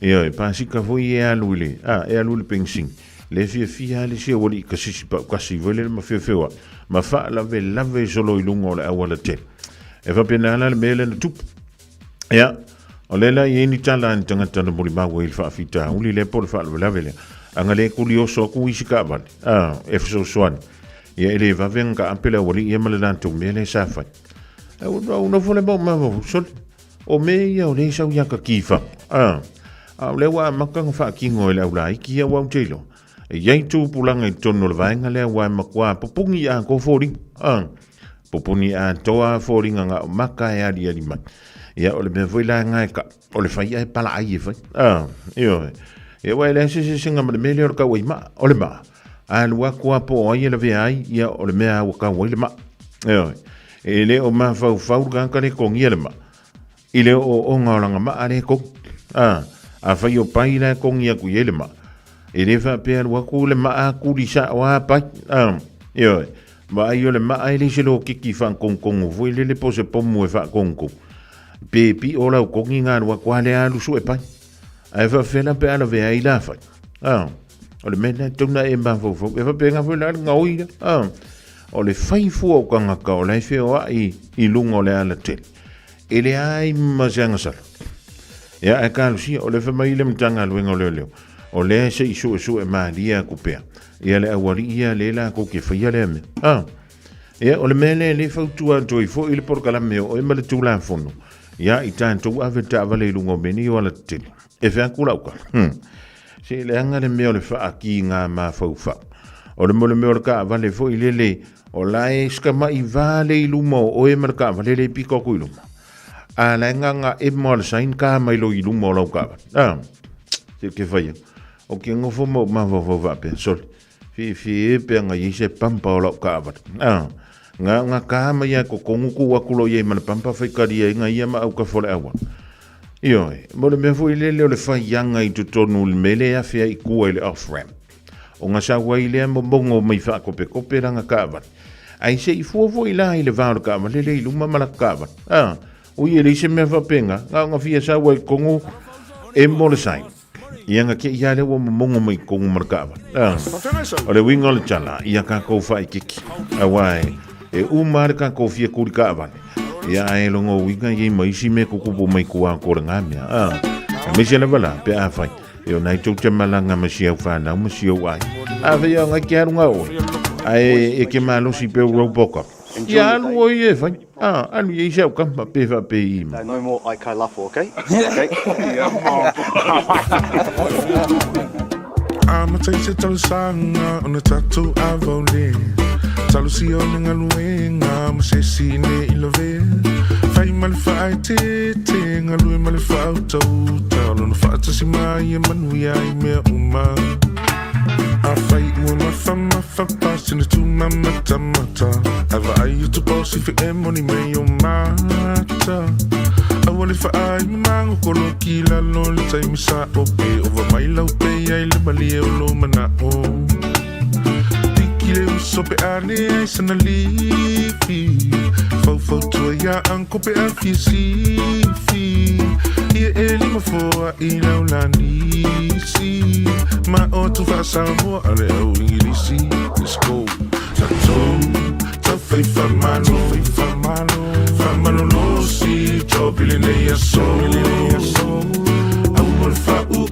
Ia, e pasika foi e alu i le, a, e alu i le pengsing. Le fiafia lava le isi aualii kasisi paukasi foi lele ma feofeoai, ma faalavelave solo i luga o le auala tele. E faapena la le mea lea na tupu. Ia, o lea la i ai ni tala a ni tagata na molimau ai i le faafitauli lea po o le faalavelave lea. A na le kuli oso aku isi kaavale, a, e fesoasoani. Ia, e le vave ona taape le aualii ia ma le latou mea lea sa fai. Ae ua ou nofo lea ma ou mafaufau, sole, o mea ia o lea e sau ia ka kifa. A, a o lea ua amata ona faatino e le aulaiti ia aua ou te iloa. E i ai tupulaga i totonu o le vaega lea aua e matua pupuni atoa foliga. A, pupuni atoa foliga na o maka e aliali mai. Ia, o le mea foi la nga e ka, o le fai e pala ai e fai. A, ioe. Ia, ua e leai se sesega ma le mea lea o le kau ai maa, o le maa. A alu atu a po o ai e lavea ai, ia, o le mea ua kau ai le maa. Ioe. E le o mafaufau le tagata le togia le maa. I le ooooga o lana maa lea e togi. A, afai o pai la e togi atu i ai le maa, e le faapea alu atu le maa kuli sao a pai. A, ioe, vaai o le maa e leai se lokiki faatonutonu foi lele po o se pomu e faatonutonu. Pe pio lau togi na alu atu a lea alu sue pai. Ae faafefea la pe a lavea ai la fai. A, o le mea lena e tatau ona e mafaufau. E faapena foi la le gaoi lea. A, o le fai fua o tagata o la e feoai i luga o le alatele. E leai ma se agasala. Ia, ae talosia, o le fai mai le Matagaluega o Leoleo, o lea se i suesue malie atu pea, ia le aualii ia le latou te faia lea mea. Ah, ia, o le mea lea le fautua atu ai foi le polokalame o oe ma le Tulafono, ia i tatou ave taavale i luga o mea nei o alatetele. E fai atu lau tala. Se leaga le mea o le faakiga mafaufau. O le mea o le taavale foi lele, o la e sikamai vale i luma o oe ma le taavale le pito atu i luma. A la e gaga ema o le sign ka mai lo i luma o lau taavale. Ah, se ke whaia. O ke ngofo ma ou mafaufau faapea, Sole, fiafia e pe aga i ai se pampa o lau kaavale. A, nga, nga ka mai a kokongu ku aku lo iai ma le pampa fai kali ai nga ia ma au ka fole aua. Ioe, mo le mea foi lele o le faiaga i totonu i le mea lea e afe ai i kua i le off ramp. O nga sau ai lea momogo mai faakopekope langa kaavale. Ai se i fua foi la i le va o le kaavale lea i luma ma laka kaavale. A, ui e leai se mea faapenga, nga o nga fia sau ai kongu e mo le sign. Ia nga ke ia lea ua momogo mai kongu ma le kaavale. A, o le uiga o le tala, ia kakou faaikiki. Aua e, e uma le kakou fia kuli kaavale. Ia ae logo uiga iai ma isi mea kukupu mai kua ko le ngā mea. A, aemaise lava la, pe a fai. E ona ai tou te malaga ma si au whanau ma si au ai. A fai au ngai ke alu ngā oe. Ae e ke malosi pe o Robocop. Ia alu oi e fai. A, alu i se au kama pe wha pe i ma. No more ai kai lafo, okay? Okay. Amata i se talosaga ona tatou avaole Talosia o le galuega ma se isi ne i lavea Fai ma le faaeteete, galue ma le faautauta O lona faatasi mai e manuia ai mea uma Afai ua mafamafa pasina tumamatamata Ae vaai atu po sifi e moni mai o mata Aua le faai mamango koloki lalo le taimi sa o pe Ova mai lau pe ai le malie o lo mana'o Piki le uso pe a ne ai sana lifi Faufautua ia anko pe a fia sifi Ia e lima foa i lau la nisi Ma o tu faa-Samoa a le au Ingilisi Let's go Tatou tau fai faamalo Faamalolosi job i lenei aso Aua le faauu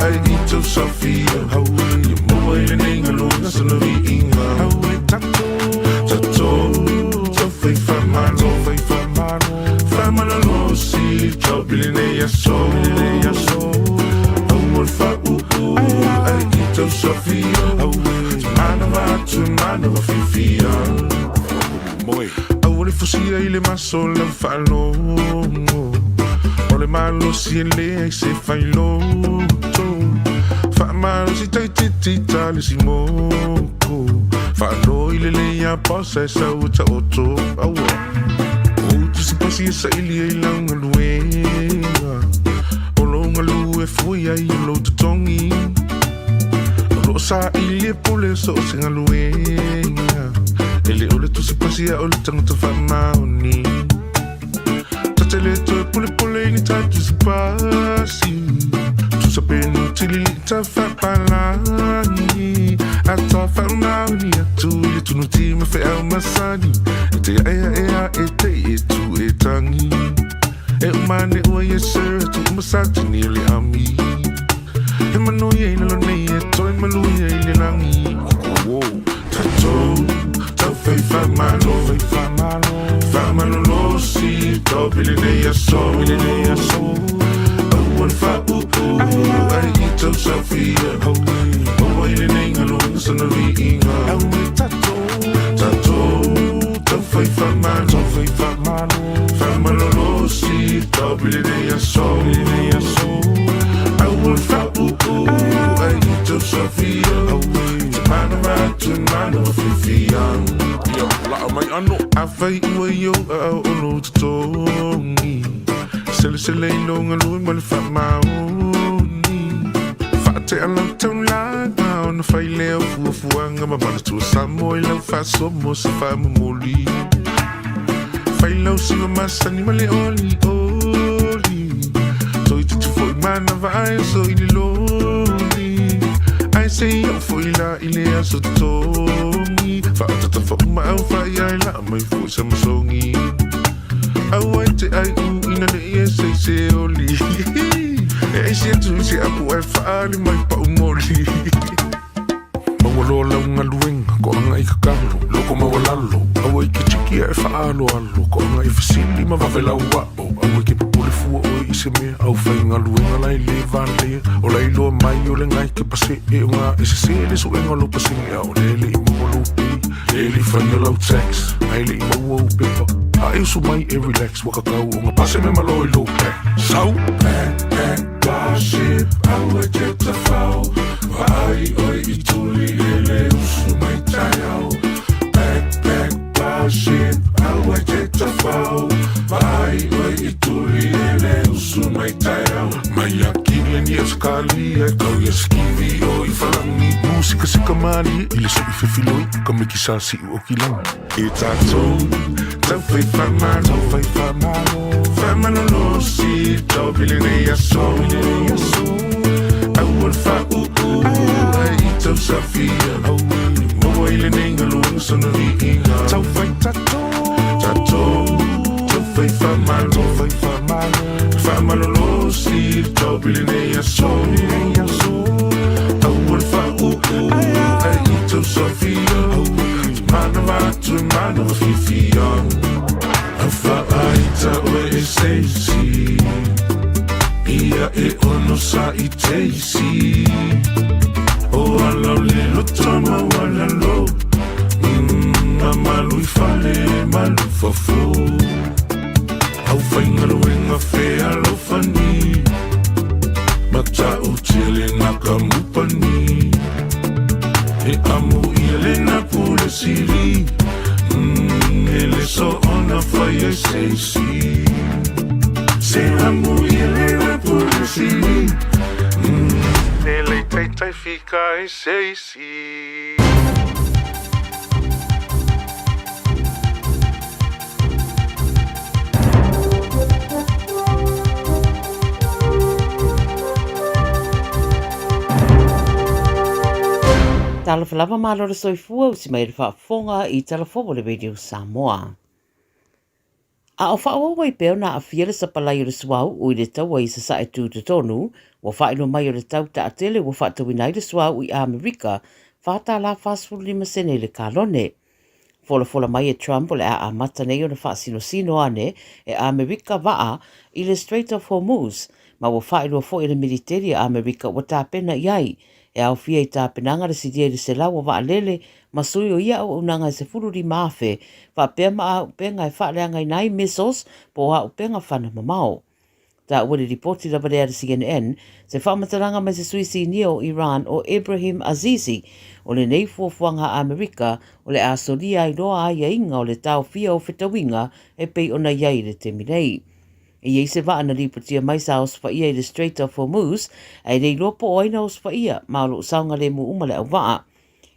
ai i tou saofia Ia maua i lenei galuega sana viiga Tatou tau fai faamalo Faamalolosi job i lenei aso Aua le faauu ai i tou saofia Manava atu manava fiafia Aua le fusia i le maso lau faalogo O le malosi e leai se failoto Faamalosi taititi ta le simoko Faaloi lelei a posa e sau e taoto Aua O tusipasi e saili ai lau galuega O lou galue fua ai o lou totogi O loo saili e pule so o se galuega E le o le tusipasi a o le tagata faamaoni Ta te le toe pulepule i ni ta tusipasi Tusa penu tilili ta faapalagi A ta faamaoni atu i le tunuti ma feau masani E te aeaea e te i e tu e tangi E umane ua yes sir tu uma satini o le ami He manu ia i lalo nei e toe malu ia i le lagi Wow. Tatou tau fai faamalo Faamalolosi topi lenei aso Aua le faauu ai i tou saofia Maua i lenei galuega sana viiga Tatou tau fai faamalo Faamalolosi topi lenei aso Aua le faauu ai i tou saofia Te manava atu e manava fiafia Ia, laa mai ano. Afai ua i ou aao o lou totogi Selesele i lou galue ma le faamaoni Faatea lau taulaga ona fai lea o fuafuaga ma manatua Samoa i lau faasoa mo se faamomoli Fai lau siva masani ma le olioli Toititi foi manava ae oso i le loli Ae se i oo foi la i le aso totogi Faaotata fauma au faia e laa mai foi sa masogi Aua e te ai u ina ne i e sei se oli E ese atu i se apu ae faali mai pau moli Maua loa lau galuega koaga i kakalo loko maualalo aua i ke tiki ae faaaloalo koaga i fesili ma vave lau ao aua ke popole fua oe i se mea au faigaluega la e lē valea o la iloa mai o le gai ke paseʻe o gā e sesē le suʻega o lou pasene a o lea e leʻi maua lou pei lea e leʻi faia lau tax ae leʻi maua ou pepa a e usu mai e relax ua kakau o ga pase me malo i lou pack sau pack pack pase. ship aua e te tawhao Vaai oe i tuli e le usu mai taeao Back back bar ship aua e te tawhao Vaai oe i tuli e le usu mai taeao Mai a kili ni Australia kau ia skivi o i whalangi Musika sika mali i le sui fefiloi ka miki sa siu o kilangi E tātou tau whai whamalo whai whamalo Whamalolo si tau pili nei aso Aua le whauu ai i tau safia Maua i le nei ngaluenga sona viiga Tau whai tātou Tātou tau whai whamalo whai whamalo Whamalolo si tau pili nei aso Aua le whauu ai i tau safia Manawa atu manawa whiwhia Au whaaita oe e seisi Ia e ono sa i teisi O alau le loto ma wala lo A malu i fale malu fafo Au whaingaluenga whea alofani Mata o tele na ka mupani E amu i le na pule sili E le so ona whai e seisi Se amu i le na pule sili E le taitai fika e seisi Talofa lava malo le soifua usi mai le faafofoga i Talafou o le Radio Samoa. A o faaauau ai pea ona aafia le sapalai o le suauu i le taua i Sasae Tutotonu, ua faailoa mai o le tau taatele ua faatauina ai le suauu i Amerika, $4.45 sene i le kalone. Folafola mai e Trump o le a amata nei ona faasinosino ane e Amerika vaa i le Strait of Hormuz, ma ua faailoa foi e le militeri a Amerika ua tapena i ai e aofia i tapenaga le silia i le 100 o vaalele ma sui o ia auaunaga e 15,000, faapea ma auupega e faaleagaina ai missiles po o auupega fana mamao. Taua le lipoti lava lea a le CNN, se faamatalaga mai se sui sinia o Iran o Ebrahim Azizi, o lenei fuafuaga a Amerika o le a solia ai loa aiaiga o le taofia o fetauiga e pei ona i ai i le taimi nei. E i ai se vaa na lipotia mai sa osofaia i le Strait of Hormuz, ae le iloa po o ai na osofaia, ma o lo o saogalemu uma le auvaa.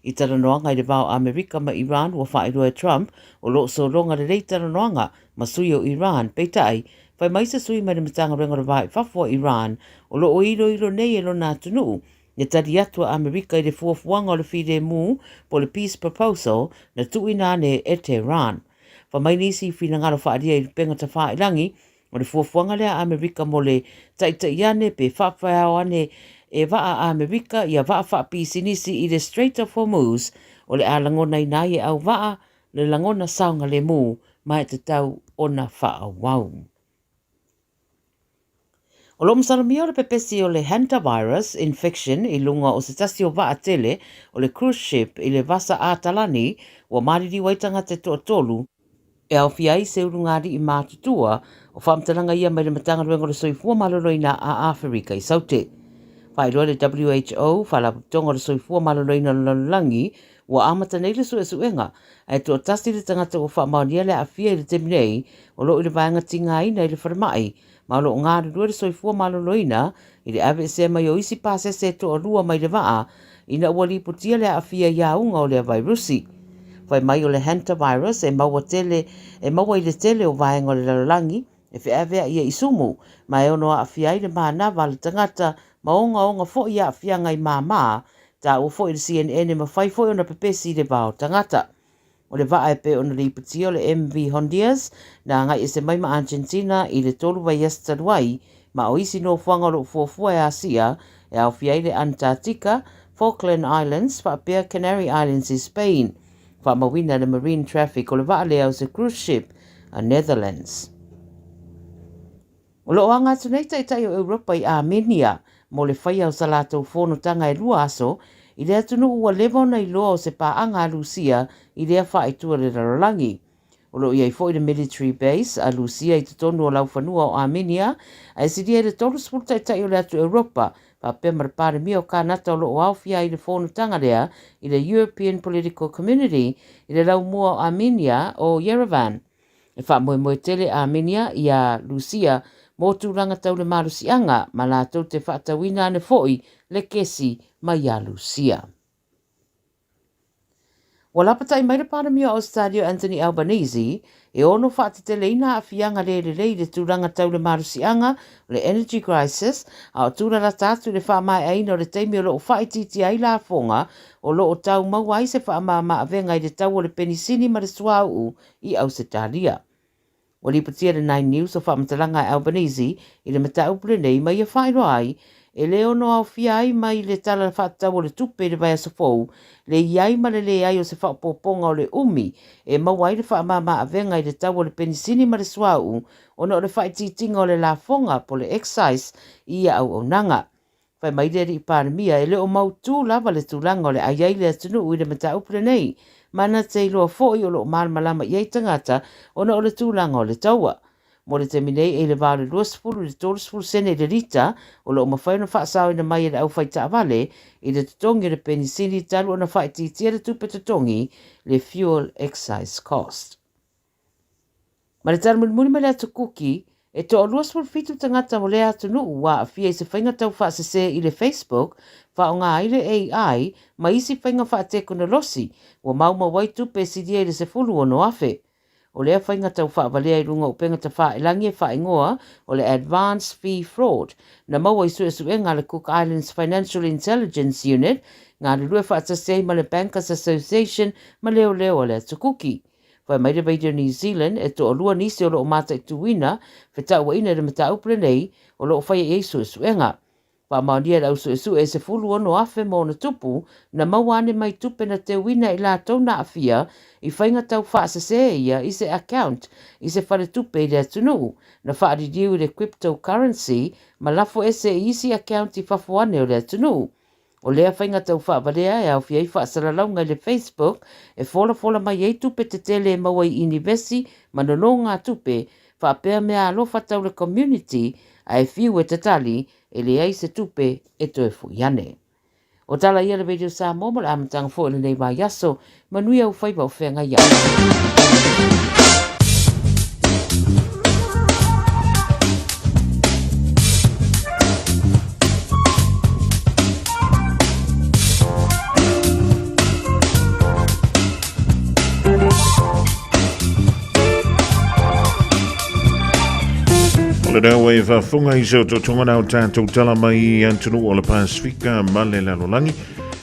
I talanoaga i le va o Amerika ma Iran ua faailoa e Trump o lo o sologa lelei talanoaga ma sui o Iran, peitai, fai mai se sui mai le Matagaluega o le Va i Fafo a Iran o lo o iloilo nei e lona atunuu le tali atu a Amerika i le fuafuaga o le filemu po o le peace proposal na tuuina ane e Tehran. Fai mai nisi i finagalo faaalia i upega tafailangi O le fuafuaga lea a Amerika mo le taʻitaʻi ane pe faafeao ane e vaa a Amerika ia vaa faapisinisi i le Strait of Hormuz, o le a lagonaina ai e au vaa le lagona saogalemu ma e tatau ona faaauau. O lo o masalomia o le pepesi o le hantavirus infection i luga o se tasi o vaa tele o le cruise ship i le Vasa Atalani ua maliliu ai tagata e toatolu, E aofia ai se ulugalii matutua o faamatalaga ia mai le Matagaluega o le Soifua Maloloina a Aferika i Saute. Faailoa le WHO, Faalapotopotoga o le Soifua Maloloina o le Lalolagi, ua amata nei le suesuega, ae toatasi le tagata ua faamaonia le aafia i le taimi nei o lo o i le vaega tigaina i le falemai, ma o lo o galulue le soifua maloloina i le aveesea mai o isi pasese e toalua mai le vaa ina ua lipotia le aafia i auga o lea vairusi. Fai mai o le hantavirus e maua tele e maua i le tele o vaega o le lalolagi e feaveai ia i sumu ma e ono aafia ai le manava a le tagata ma ogaoga foi aafiaga i māmā, taua foi i le CNN e mafai foi ona pepesi i le va o tagata. O le vaa e pei ona lipotia o le MV Hondias na agai ese mai ma Argentina i le 3 vaiaso talu ai, ma o isi nofoaga o lo o fuafua e Asia e aofia ai le Antarctica, Falkland Islands faapea Canary Islands i Spain. Faamauina le Marine Traffic o le vaa lea o se cruise ship a Netherlands. O lo o aga atu nei taitai o Europa i Armenia mo le faia o sa latou fonotaga e lua aso i le atunuu ua leva ona iloa o se paaga a Lusia i lea faaitu a le lalolagi. O lo o i ai foi le military base a Lusia i totonu o laufanua o Armenia, ae silia i le 30 taitai o le atu Europa faapea ma le Palemia o Kanata o lo o aofia ai i le fonotaga lea i le European Political Community i le laumua o Armenia o Yerevan. E faamoemoe tele Armenia iā Rusia mō tulaga tau le malosiaga ma latou te faatauina ane foi le kesi mai iā Rusia. Ua lapatai mai le Palemia o Ausetalia o Anthony Albanese e ono faateteleina aafiaga le lelei i le tulaga tau le malosiaga o le energy crisis a o tulalata atu i le faamaeaina o le taimi o lo o faaitiitia ai lafoga o lo o tau maua ai se faamama-avega i le tau o le penisini ma le suauu i Ausetalia. Ua lipotia le Nine News o faamatalaga a Albanese i le mataupu lenei ma ia faailoa ai, e le ono aofia ai mai le Tala Faatatau o le Tupe i le vaiaso fou le i ai ma le leai o se faaopoopoga o le umi e maua ai le faamama-avega i le tau o le penisini ma le suauu ona o le faaitiitiga o le lafoga po o le excise i ia auaunaga. Fai mai le alii Palemia, e le o mautū lava le tulaga o le ai ai le atunuu i le mataupu lenei, ma na te iloa foi o lo o malamalama i ai tagata ona o le tulaga o le taua. Mo le taimi nei, e i le va o le 20 i le 30 sene i le lita o lo o mafai ona faasaoina mai e le aufai-taavale i le totogi o le penisini talu ona faaitiitia le tupe totogi, le fuel excise cost. Ma le tala mulimuli mai le Atu Kuki, e toa 27 tagata o lea atunuu ua aafia i se faiga taufaasese i le Facebook, faaaoga ai le AI ma isi faiga faatekonolosi ua maumau ai tupe e silia i le 16,000. O lea faiga taufaavalea i luga o upega tafailagi e faaigoa o le Advance Fee Fraud, na maua i suesuega a le Cook Islands Financial Intelligence Unit, galulue faatasi ai ma le Bankers Association ma leoleo a le Atu Kuki. Fai mai le Radio New Zealand, e toalua nisi o lo o mataituina fetauaiina i le mataupu lenei o lo o faia i ai suesuega. Faamaonia e le au suesue e 16,000 ma ona tupu na maua ane mai tupe na teuina i latou na aafia i faiga tau faasese ia i se account i se faletupe i le atunuu na faaliliu i le cryptocurrency ma lafo ese i isi account i fafo ane o le atunuu. O lea faiga tau faavalea e aofia ai faasalalauga i le Facebook e folafola mai ai tupe tetele e maua i inivesi ma nonogatupe faapea meaalofa tau le community ae fiu e tatali e leai se tupe e toe foi ane. O tala ia le Radio Samoa mo le amataga foi o lenei vaiaso. Manuia ou faiva o feagai ai. O le rau e faafofoga i se otootoga na o tatou tala mai i atunuu o le Pasifika ma le lalolagi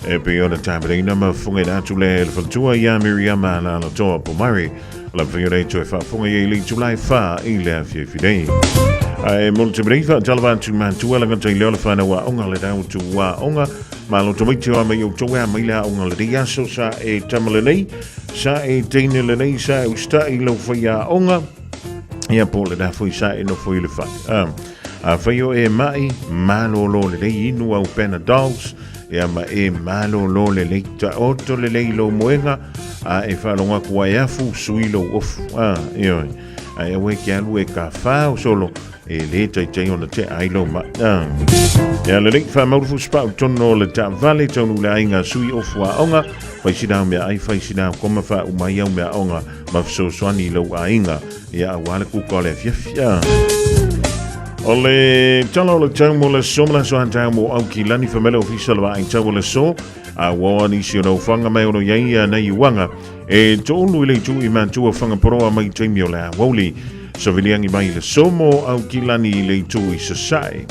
e pei ona tapenaina ma fofogaina atu le le faletua ia Miriama Lalatoa Pomare o le mafai ona e toe faafofoga i ai i le itula e 4 i le afiafi nei. Ae mo le taimi nei faatalofa atu matua lagata i leo le whanau aoga le rau tu aoga Malo tamaiti o a mai outou e a mai le aoga lenei aso sa e tama lenei sa e teine lenei sa e usita'i lau faiaoga ia po o lena foi sa e nofo i le fale. Afai o e ma'i, malolo lelei inu au Panadols, ia ma e malolo lelei taoto lelei lou moega, a e faalogo atu ua e afu, sui lou ofu. Ioe. Ae aua e te alu e tafao solo, e le taitai ona tea ai lou ma'i. Ia lelei, faamaulu fusipau tonu o le taavale, taunuu le aiga sui ofu aoga, fai sina au meaai, fai sina au koma, faauma ai au meaaoga ma fesoasoani i lou aiga, ia aua le kuka o le afiafi. O le tala o le tau mo le aso ma le aso a mo Aukilani Famele Ofisa le Vaai Tau o le Aso, a ua oa nisi o naufaga mai ono iai ia nei uaga e toulu i le itu i matua whangaporoa mai taimi o le awauli. Saviliangi mai le somo Aukilani i le itu i sasae.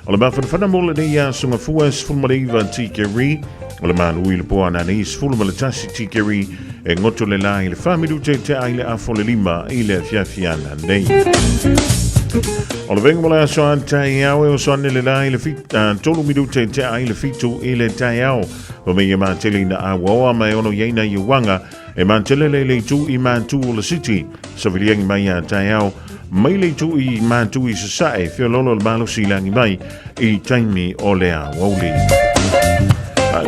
O le mafanafana mo lenei aso gafua 19 tikeri, o le malu i le po ananei 11 tikeri, e goto le la i le 4 minute te ai le afo le lima i le afiafi ananei. O le venga mo le aso a taeao e oso ane le la i le 3 minute te ai le 7 i le taeao. O mei e mātele ina awaoa mai ono iaina i uanga e mātele le le itu i mātu o le city. Saviliangi mai a taeao mai le itu i mātu i sasae feololo le malosi langi mai i taimi o le awauli.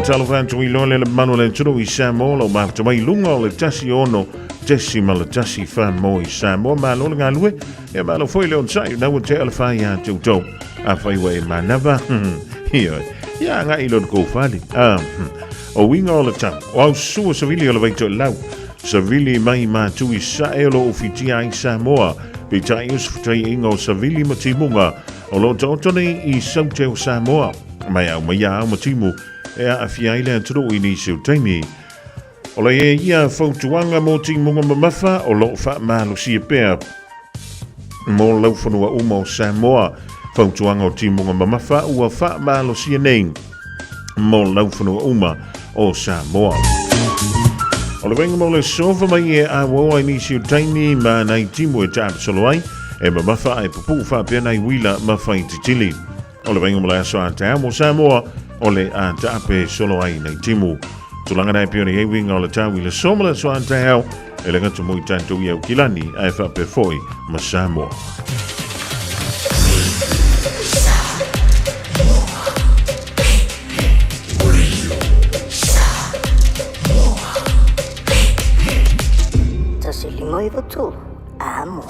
Talofa atu i loa le manu le atunuu i Samoa o lo o mafuta mai luga o le 106.1 wha i Samoa. Malo le galue, e malo foi le onosai, na ua tea le whai a te utou. A whai wa e manava. Ioe. Ia agai loa i le tou fale. Ah, o uiga o le tau, o au sua savili o le Vaitoelau, savili mai matu i sae o lo o fitia ai Samoa, peitai o se fetaiaiga o savili ma timuga o lo o taoto nei i Saute o Samoa, ma e aumaia ao ma timu e aafia ai le atunuu i nisi o taimi. O le e ia fautuaga mo timuga mamafa o lo o faamalosia pea mo laufanua uma o Samoa. Fautuaga o timuga mamafa ua faamalosia nei mo laufanua uma o Samoa. O le vaega mo le sofa mai e auau ai nisi o taimi ma nai timu e taapasolo ai, e mamafa ae pupuu faapea nai uila ma faititili. O le vaega mo le aso a taeao mo Samoa, o le a taape solo ai nei timu. Tulaga na e pei ona i ai uiga o le tau i le so ma le aso a taeao, e le gata mo i tatou i Aukilani, ae faapea foi ma Samoa. 1 5 9 3, amo.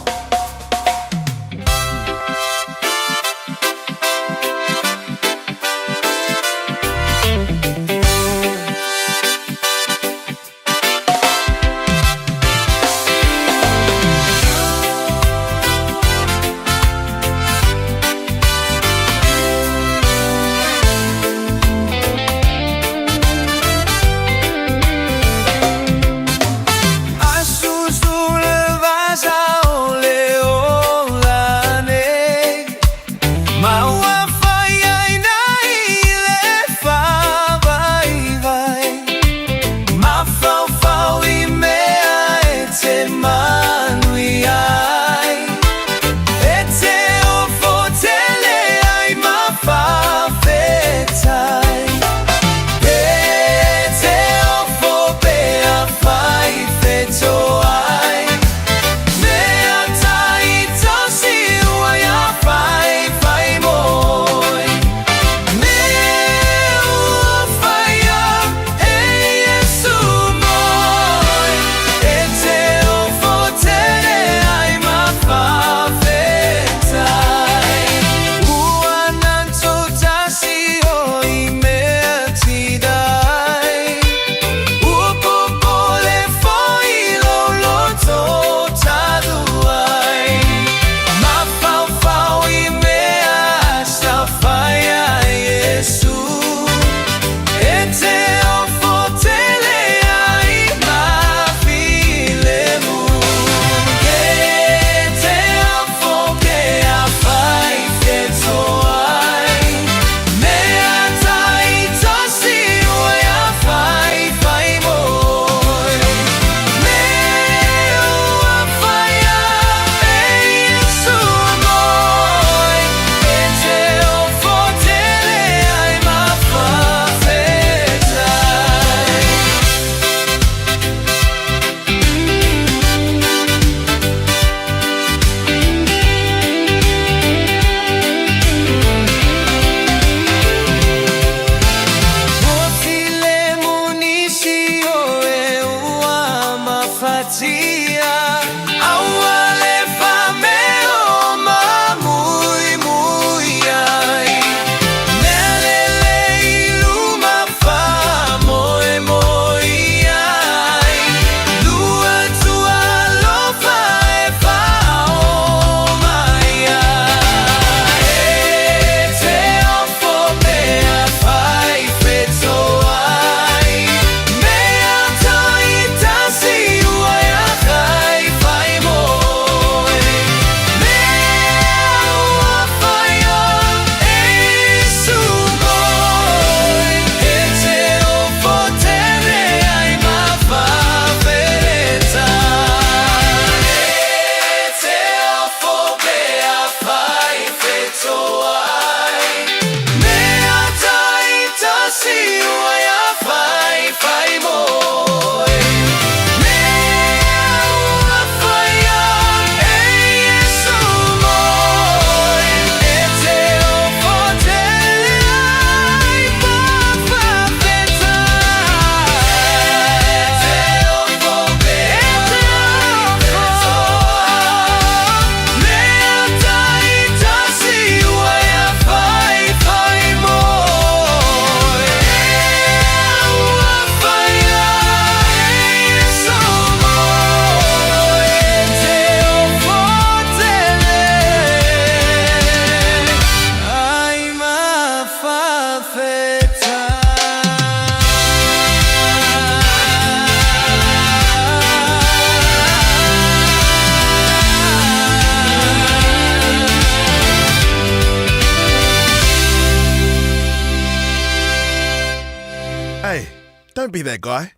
Don't be that guy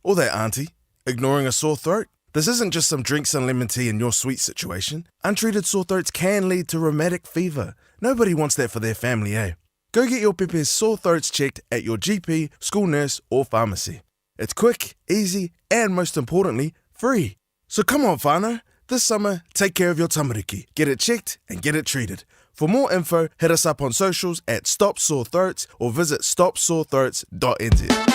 or that auntie ignoring a sore throat. This isn't just some drinks and lemon tea in your sweet situation. Untreated sore throats can lead to rheumatic fever. Nobody wants that for their family, eh? Go get your pepe's sore throats checked at your GP, school nurse, or pharmacy. It's quick, easy, and most importantly, free. So come on, whānau. This summer, take care of your tamariki. Get it checked and get it treated. For more info, hit us up on socials at Stop Sore Throats or visit stopsorethroats.nz.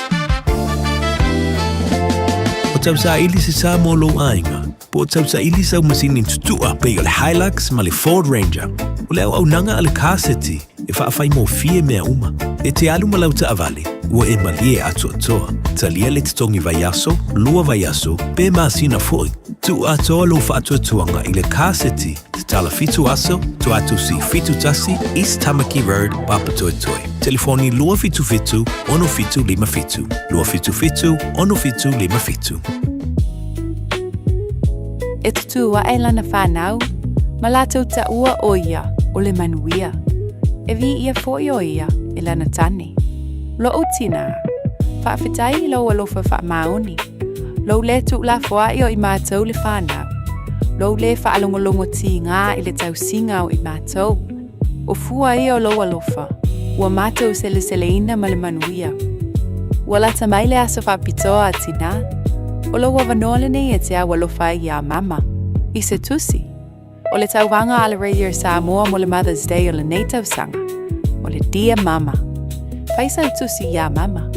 O tausaili se sa mo lou aiga, po o tausaili sau masini tutua pei o le Hilux ma le Ford Ranger. O le auaunaga a le Car City e faafaigofie mea uma. E te alu ma lau taavale, ua e malie atoatoa. Talia le totogi vaiaso, lua vaiaso, pe masina foi. Tuu atoa lou faatuatuaga i le Car City, tatala fitu aso, Tuatusi 71, East Tamaki Road, Papatoetoe. Telefoni 277 6757, 277 6757. E tutū aʻe lana whānau, ma lātou taua ʻo ia o le manuia. E viia foi ʻo ia e lana tane. Loʻu tinā, faafetai i lou alofa faamaoni. Lou lē tuulafoaʻi o i mātou le whānau. Lou lē faalogologo tīgā i le tausiga o i mātou. O fua ia o lou alofa, ua mātou seleseleina ma le manuia. Ua lata mai le aso faapitoa a tinā, o lou avanoa lenei e te au alofa ai iā mama, i se tusi. O le tauvaga a le Radio Samoa mo le Mother's Day o lenei tausaga, o le Dear Mama. Fai sau tusi iā mama.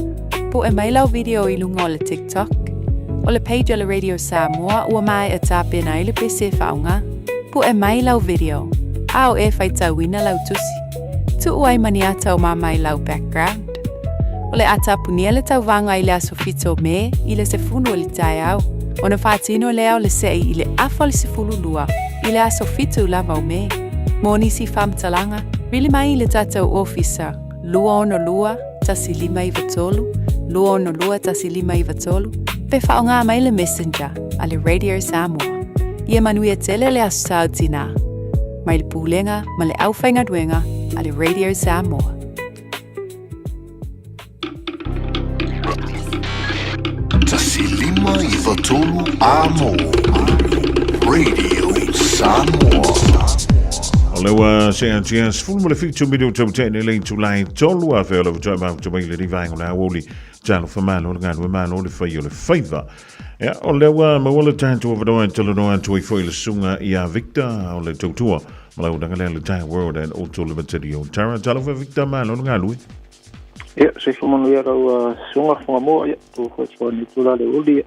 Po'e mai lau video i luga o le TikTok. O le page o le Radio Samoa ua mae'a tapena ai le pese e faaaoga. Po'e mai lau video, a o e faitauina lau tusi. Tuu ai ma ni ata o mama i lau background. O le a tapunia le tauvaga i le aso 7 o Me i le 10 o le taeao, ona faatino lea o le se'i i le afa o le 12 i le aso 7 lava o Me. Mo nisi faamatalaga, vili mai i le tatou ofisa 262 1593, 262 1593, pe faaaoga mai le Messenger a le Radio Samoa. Ia manuia tele le Aso Sa o Tinā, mai le Pulega ma le Aufaigaluega a le Radio Samoa. 1 5 9 3 Amo Radio Samoa. O le ua seatia 17 minuta ua tea nei le itula e tolu afe o le faatoa mafuta mai le vaega o le aoauli talofa malo le galue malo le fai o le faiva. Ia, o lea ua maua le tatou avanoa e talanoa atu ai foi le susuga ia Victor o le tautua ma lau auaunaga lea le Tyre World and Auto Limited i Otara. Talofa Victor, malo le galue. Ia, soifua manuia lau susuga Fugamua, ia, tu foi foi ni tula le uli, ia,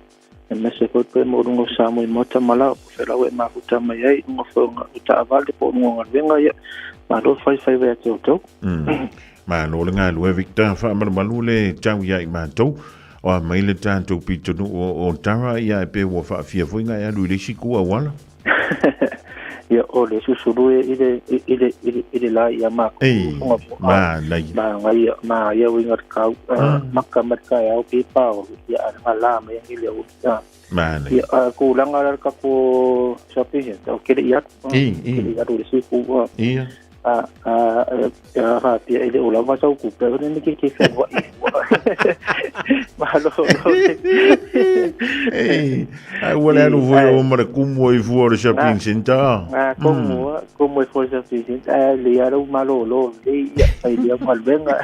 e mese foi pe mo lunga o Samoa i maota ma lao, po whelau e mafuta mai ai, lunga foi o taavale po o lunga o galuega, ia, malo fai fai vai a te outou. Malo le galue Victor, faamalumalu le tau ia i matou. O a mai le tatou pitonuu o Otara, ia e pe ua faafia foi nga e alu i le isi ku auala. Ia, o le susulu e i le, i le, i le, i le la ia ma Ei, ma nai. Ma ngai, ma ia winga kau, maka ma ka au pe pa o, ia a nga la me ngi le o. Ma nai. Ia, ku langa la ka ko sa pe he, o kere ia. I, i. Kere ia le si ku. Ia. A a a fa pia i le o lava sau ku pe ne ke ke fe wa i. Malo. Ei, ai ua le alu foi o ma le kumu ai fua o le shopping center. Ah, komu, komu e fua shopping center. Ah, le ia lau malo lo le ia ai le galuega.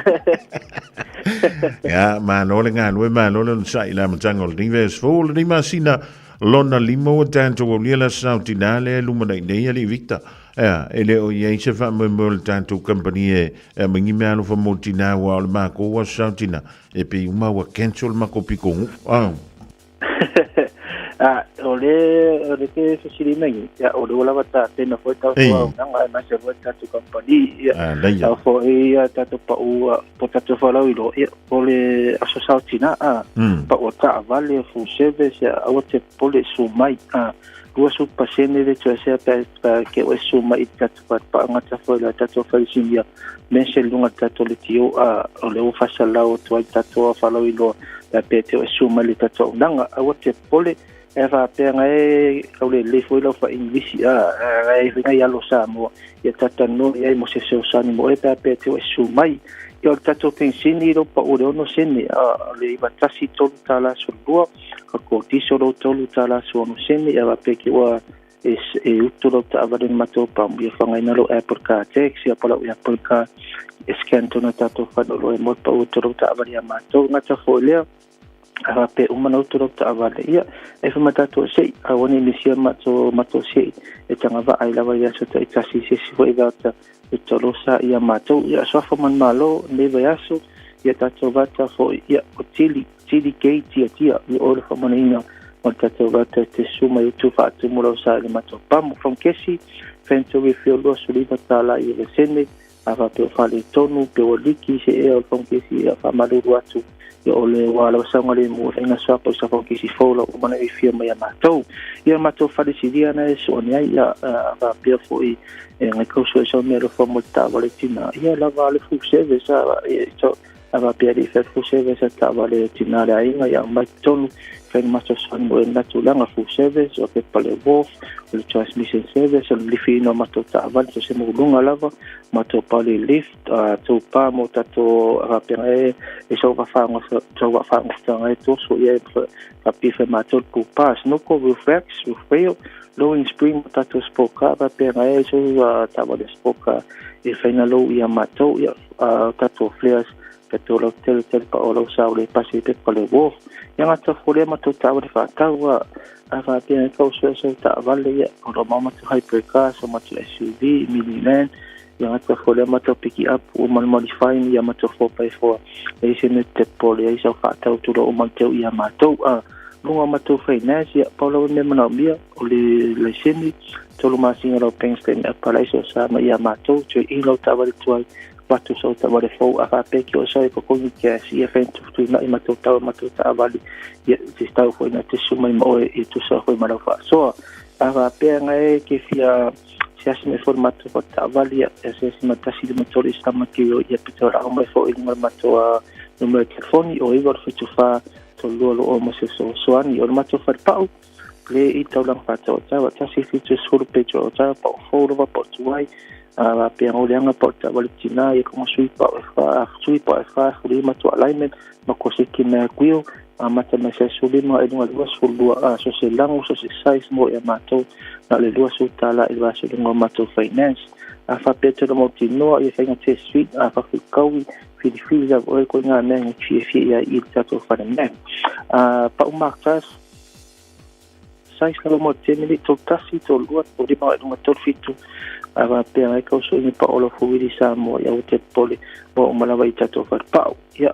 Ia, malo le galue, malo le onosai i le amataga o lenei vaiaso fou o lenei masina lona lima ua tatou aulia le aso sao tinā lea e lumanai nei alii Victor. Ea, e le o i ai se faamoemoe o le tatou kamupani e aumai ni meaalofa mo tinā aua o le makou aso sao tinā, e pei uma ua cancel le makou pikoguʻu. Au. A, o le, o le ke fesili mai nei, ia, o le ua lava tapena foi tau Ei. auaunaga aemaise foi le tatou kamupani, ia, A, laia. tau foi ia tatou pau, po tatou falauiloa, ia, o le aso sao tinā, a, pau o taavale, full service, ia, aua te popole, susu mai, a, 20% le toesea pe pe ke oe susu mai i le tatou faapaaga foi la tatou falesimia me se luga le tatou leitio a o le ua faasalau atu ai le tatou falauiloa pe pe te oe susu mai le tatou auaunaga aua te popole e faapea gae aulelei foi lau faa-English a gae nai alo Samoa ia tatou talanoa i ai mo se fesoasoani mo oe pe a pe te oe susu mai. Ia o le tatou penisini lou pa'u le 6 sene a le 91 tala 12 ka kodiso lou 3 tala 16 sene. Ia faapea ke ua e utu lau taavale na matou pamu ia fagaina lou Apple Car tax ia pa lau Apple Car e scan tona tatou fale o lo e mo pa'u utu lau taavale ia matou gata fo'i lea a faapea uma na utu lau taavale ia e fa matatou se'i aua nei misia matou matou se'i e tagava'a ai lava i aso ta'itasi sesi fo'i vaota e tolosa ia matou ia soafa manumalo nei vaiaso ia tatou vata fo'i ia o tili tili kei tia tia ia o le fa'amanaina o le tatou vata te suma i utu fa'atumu lau sa i le matou pamu fangkesi fento refill 29 tala i le sene a faapea o faaletonu pe ua liki se ea o le fangkesi ia fa'amalulu atu ia o le ua lau sauga le mu faiga soapa i sa fangkesi fou lau uma na e fia mai a matou ia matou falesilia na e soani ai ia faapea fo'i e ngai kausu ai sau mea lofa mo le taavale tina ia lava le full service a e a faapea li fai full service a taavale tina le aiga ia mai tonu fai matou soani mo e na tulaga full service o pe pale wharf o le transmission service o le lifiina o matou taavale so se muluga lava matou pale lift tou pa mo tatou faapea e sau vafaga sau vafaagofutaga e toso ia e faapea fai matou le pupa snoko roof racks, roof rail, lowering spring mo tatou sport car faapea e sau taavale sport car e faina lou ia matou ia tatou flares tatou lau tele tele pa o lau sa o le pasi pe pa le wharf ia gata folea matou taavale fa'atau a faapea e kau sue taavale ia o lo mau matou hybrid car so matou SUV minivan ia gata folea matou pick up uma le modify ia matou 4x4 e se me te pole ai sau fa'atau tula uma le teu ia matou a luga matou finance ia pau lava mea manaomia o le laiseni 3 masina lau bank statement apalai so sa ma ia matou toe i lau taavale tuai vatu sau taavale fou a faapea ki o sau e totogi cash ia fai tutuna'i matou tau matou taavale ia te tau foi na te sumai ma oe i tusa foi ma lau fa'asoa a faapea gae ke fia se asi mai foi le matou fa'ataavale ia e se asi ma 153 i sama ki o ia pe toe mai fo'i luga le matou numera telefoni o 974 32 mo se fesoasoani o le matou falepa'u le i taulaga fa'ataotau 170 pe o pa'u fou lava pa'u tuai a pea o leanga pa'u taavale tinā ia konga sui pa'u e fa sui pa'u e fa fulima to alignment ma ko se ki mea kuio a mata mai se sulima e lunga 22 a so se lango so se size mo ia matou na le 20 tala i le vaso lunga matou finance a fa pe te mo tinoa ia whainga te suite a fa kaui filifili la oe ko ngā mea ngai fia fia ia i le tatou whare mea. A pa'u mark size lava mo te mili tolu tasi tolu lua tolu lima e lunga tolu fitu a faapea ai kau so ini pa olo fuwili sa mo ia o te pole mo o malawa i tatou falepa'u ia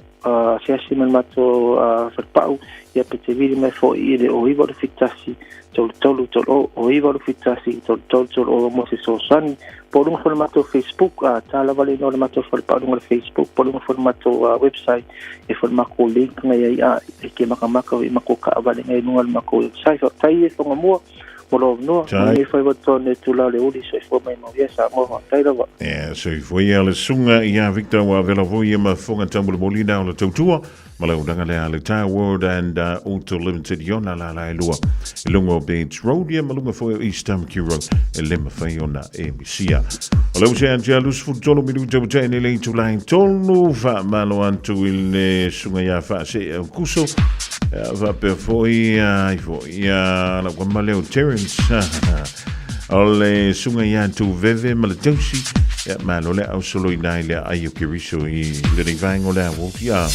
se asi ma le matou falepa'u ia pe te vili mai fo'i i le o 9 o le 71 33 30 o 9 o le 71 33 30 mo se fesoasoani po o luga foi le matou Facebook ta lava le inoa le matou falepa'u luga le Facebook po o luga foi le matou website e foi le makou link ngai ai a e ke makamaka i makou ka'avale ngai luga le makou website fa'atai e fagamua mo lo noa nei fai watoa ne tula le uli soifua mai mau ia sa mo tai lava. Ia soifua ia le suga ia Victor ua vela foi ia ma foga taumolimoli na o le tautua ma le ulaga lea le Tire World and Auto Limited iona la la e lua i luga o Bates Road ia ma luga foi o East Tamaki Road e le mafai ona e misia. O le use antia 23 minuta ua tae nei le itula e tolu fa'amalo atu i le suga ia fa'ase'e au kuso faapea foi ai foi ia lau kama leo Terence o le suga ia tu veve ma le tausi ia malo le au solo i nai le ai o keriso i le nei vaenga o le au ia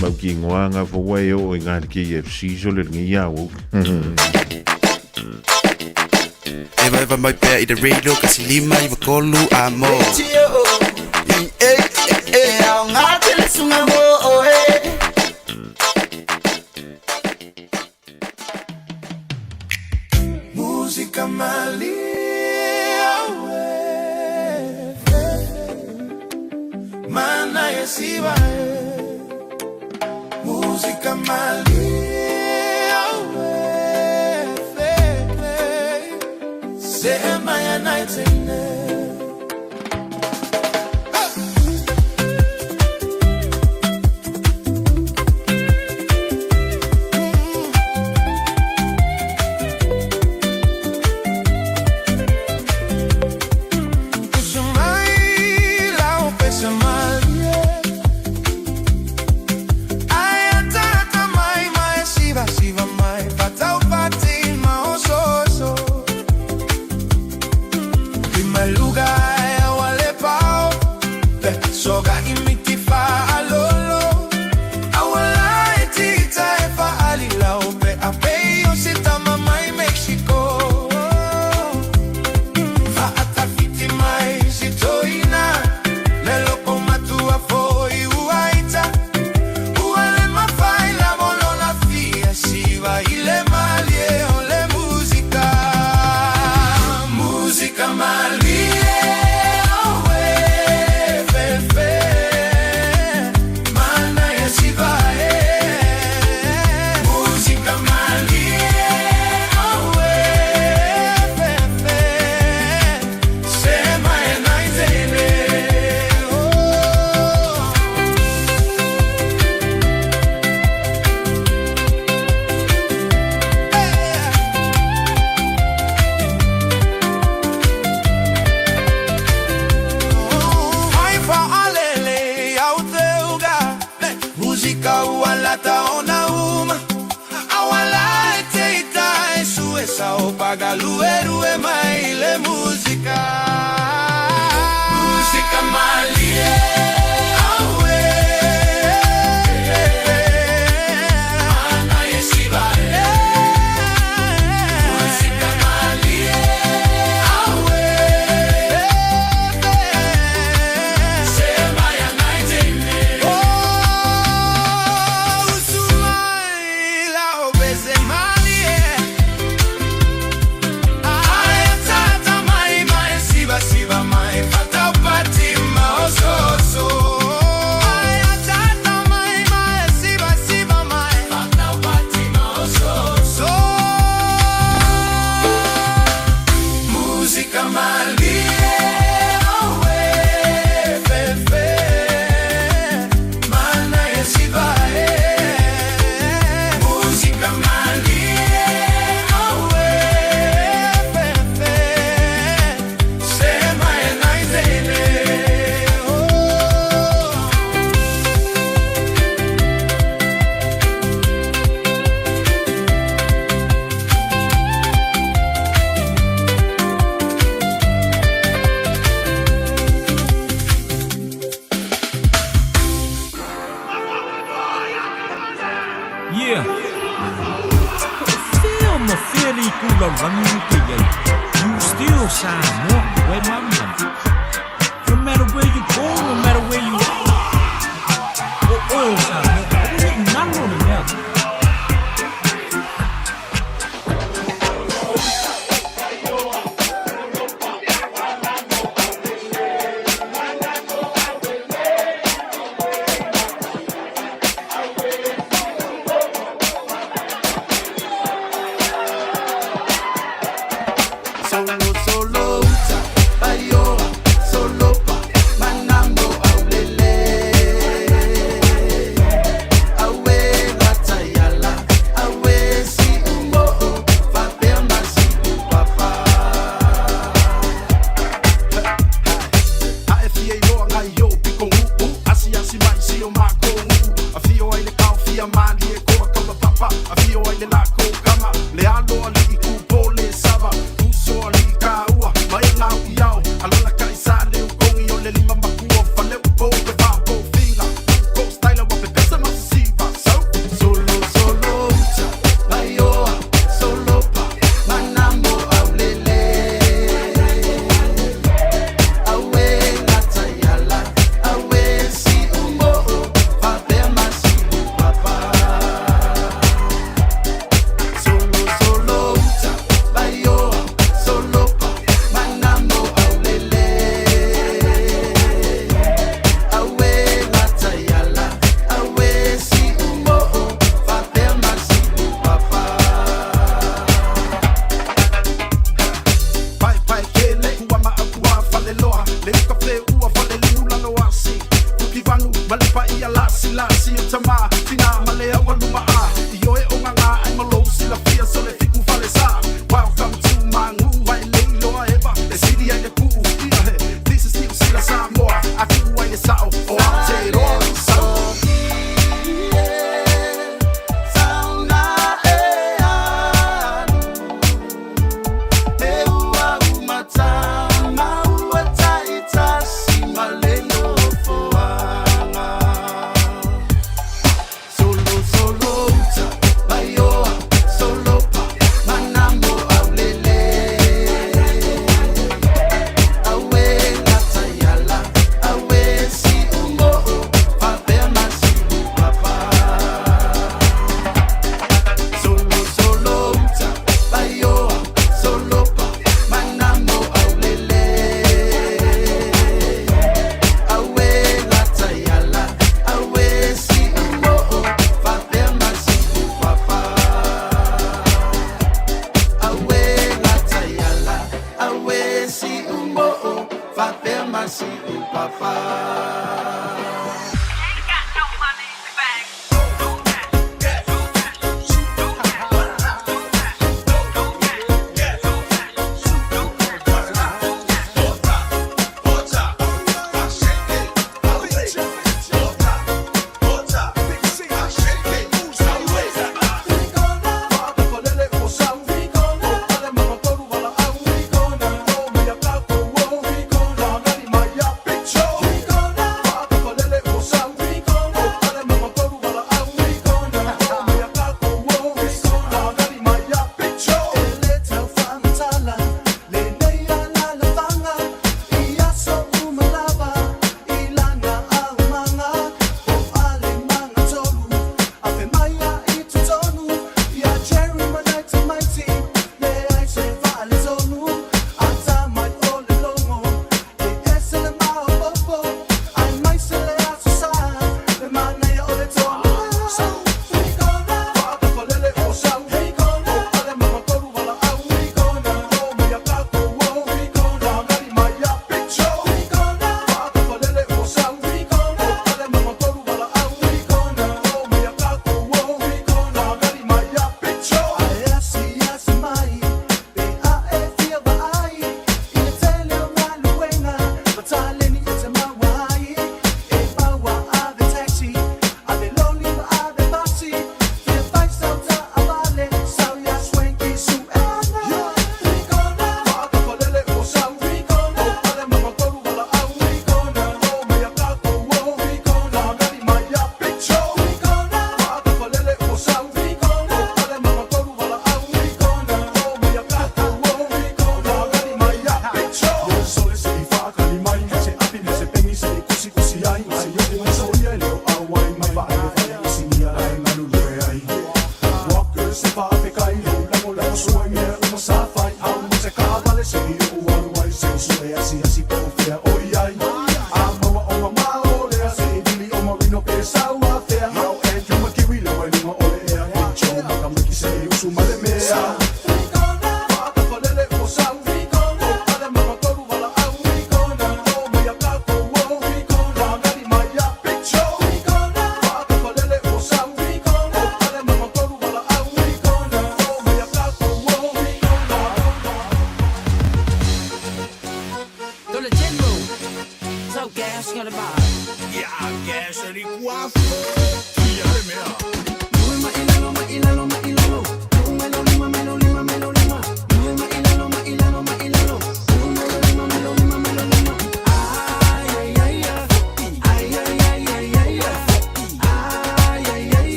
mau ki ngoanga fo wai o i ngā KFC so le ngi ia au. Eva eva mai pea i te radio kasi lima i vakolu a mo. I e e e au ngā tele sunga mo o e. Música malia Mana yesiba Música malia Sema ya night. o pagaluerue mai le musika. Musika malie, aue. Mana e siva e. Musika malie, aue. Se mai a naitene. Oh, usumai la obese malie. Ai tata mai mai siva siva mai fatau pati ma ososo. Ai tata mai mai siva siva mai fatau pati ma ososo. Musika malie, aue, fefe, mana e siva e. Musika malie, aue, fefe, se mai naitene. Oh. Yeah. Feel ma feel kula running ke yai. You still Samoa, where my money. No matter where you go, no matter where you are. Oh, oh, Samoa. Nalo le mea. Solo solo uta baioa solo pa manambo aulele awe latayala awe si umo fapea masi upapa. A e fia iloa ngai o piko uu asi asi mai si o mako uu a fio ai le kao fia mali e koa kapa papa a fio ai le lako kama le alo ali i kupo le sava uso ali i kaua mai ngau i au alala ka i sa le ukongi o le lima makua fale upo pe vao ko finga ko style wa pe pesa masiva so. Solo solo uta baioa solo pa manambo aulele awe latayala awe si umo fapea masi upapa. Solo solo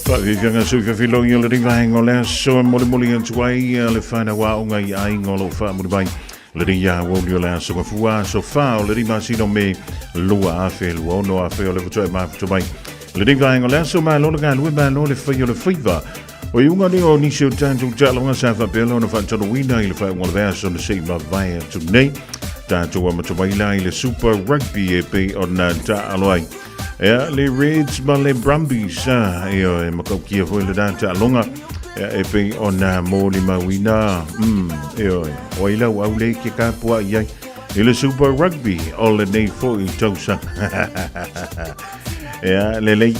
Faafiafiaga sui fafiloi o lenei vaega o le aso e molimoli atu ai le whanau aoga i aiga o loo faamuli mai lenei aoauli o le aso gafua aso 4 o lenei masina o Me 2026 afe o le faatoa e mafuta mai lenei vaega o le aso. Malo le galue, malo le fai o le faiva. O iuga lea o nisi o tatou taaloga sa faapea ona faataloina i le faaiuga o le vaiaso na se i mavae atu nei. Tatou amata mai la i le Super Rugby e pei ona taalo ai. Ea, le Reds ma le Brumbies, ioe, e makaukia foi lena taaloga ea, e pei ona molimauina, ioe, o ai lau au le ke kapua i ai i le Super Rugby o lenei foi tausaga. Ea, lelei,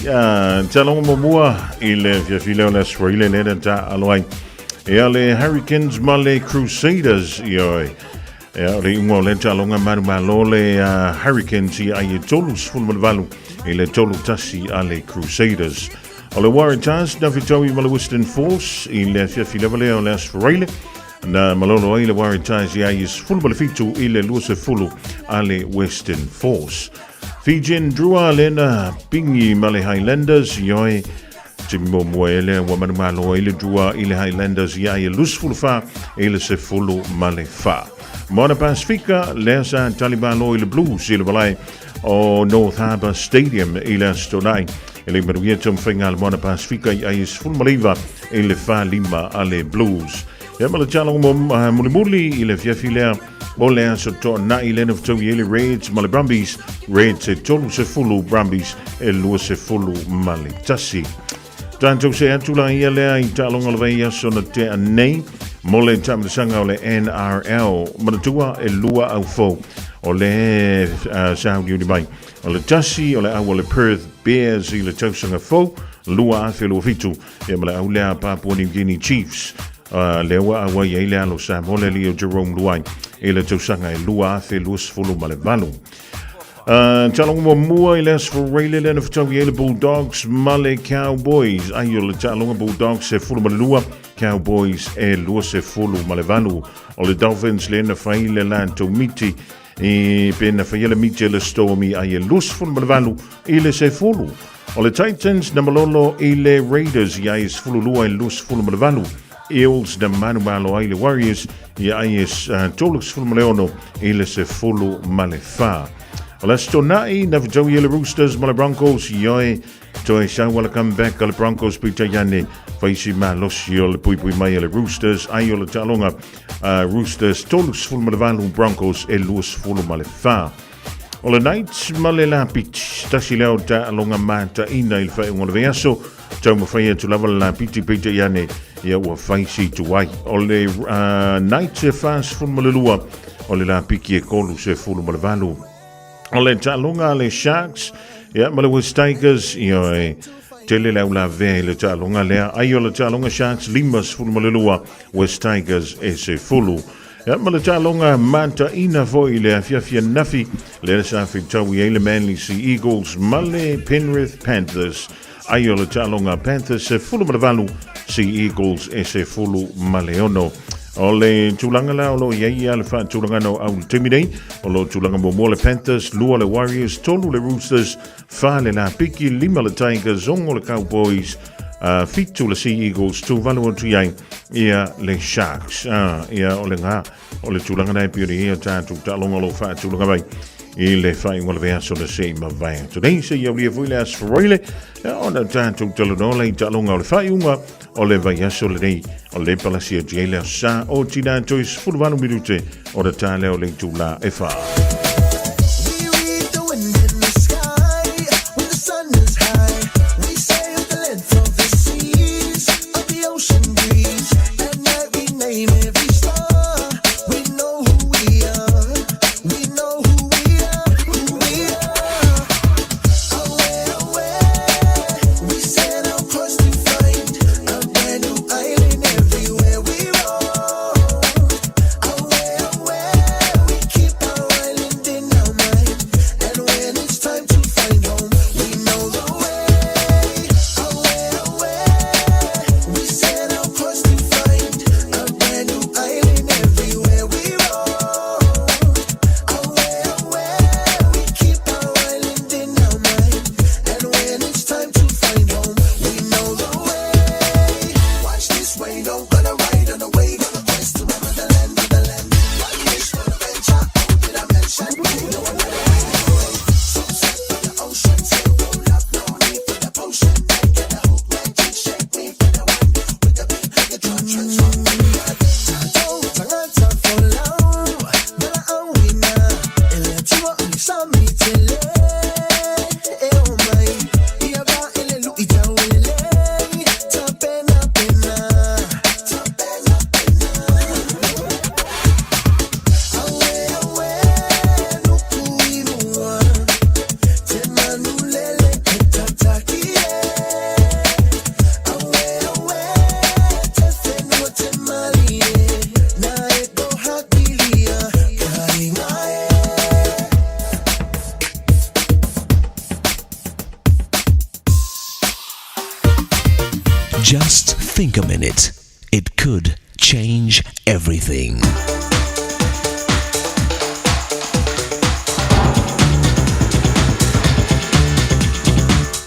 taaloga muamua i le fiafi lea o le Australia lea na taalo ai. Ea, le Hurricanes ma le Crusaders, ioe. Ea, o le iuga o lea taaloga manumalo le Hurricanes i ai e 38 i le 3-1 a le Crusaders. O le Waratahs na fetaui ma le Western Force i le afiafi lava lea o le Aso Faraile na malolo ai le Waratahs i ai e 17 i le 20 a le Western Force. Fijian Drua lena pingi ma le Highlanders ioe Timi muamua e lea ua manumalo ai le Drua i le Highlanders i ai e 24 i le 14. Moana Pasifika lea sa talimalo i le Blues i le malae o North Harbour Stadium i le Aso Toonai. E le manuia taumafaiga a le Moana Pasifika i ai e 19 i le 45 a le Blues. Ia ma le taloga mulimuli i le afiafi lea o le Aso Toonai lea na fetaui ai le Reds ma le Brumbies, Reds e 30, Brumbies e 21. Tatou se atu la ia lea i taaloga o le vaiaso na tea nei mo le taamilosaga o le NRL. Manatua e lua au fou o le sauniuni mai. O le tasi o le au o le Perth Bears i le tausaga fou 2027 ia ma le au lea Papua New Guinea Chiefs. Lea ua auai ai le alo Samoa le alii o Jerome Luai i le tausaga e 2028. Taaloga muamua i le Aso Faraile lea na fetaui ai le Bulldogs ma le Cowboys. Ai o le taaloga Bulldogs e 12, Cowboys e 28. O le Dolphins lea na fai le latou miti i pe na faia le miti e le Stormy ai e 28 i le 10. O le Titans na malolo i le Raiders i ai e 12 i le 28. Eels na manumalo ai le Warriors i ai e 36 i le 14. O le Aso Toonai na fetaui ai le Roosters ma le Broncos i ai toe sau a le comeback a le Broncos peitai ane faisi malosi o le puipui mai a le Roosters ai o le taaloga Roosters 38 Broncos e 24. O le Knights ma le Lapiti, tasi lea o taaloga mataina i le faaiuga o le vaiaso, taumafai atu lava le Lapiti peitai ane ia ua fai si tuai. O le Knights e 42, o le Lapiti e 38. O le taaloga a le Sharks ia ma le West Tigers, ia e tele le aulavea i le taaloga lea. Ai o le taaloga Sharks 52, West Tigers e 10. Ia ma le taaloga mataina foi i le afiafi ananafi lea sa fetaui ai le Manly Sea Eagles ma le Penrith Panthers. Ai o le taaloga Panthers 18, Sea Eagles e 16. O le tulaga la o lo o i ai ia le faatulagana o au i le taimi nei, o lo o tulaga muamua le Panthers, lua le Warriors, tolu le Roosters, fa le Lapiki, lima le Tigers, ono le Cowboys, fitu le Sea Eagles, tuvalu atu i ai ia le Sharks. Ia o le ngā, o le tulaga nei pei ona i ai a tatou taaloga o lo o faatulaga mai i le faaiuga o le vaiaso na se i mavae atu nei. Se i aulia foi le Aso Faraile, ona tatou talanoa lea i taaloga o le faaiuga o le vaiaso lenei o le palasi atu ai le aso sa o tina toe 18 minute o le tā lea o le itulā e 4. Just think a minute. It could change everything.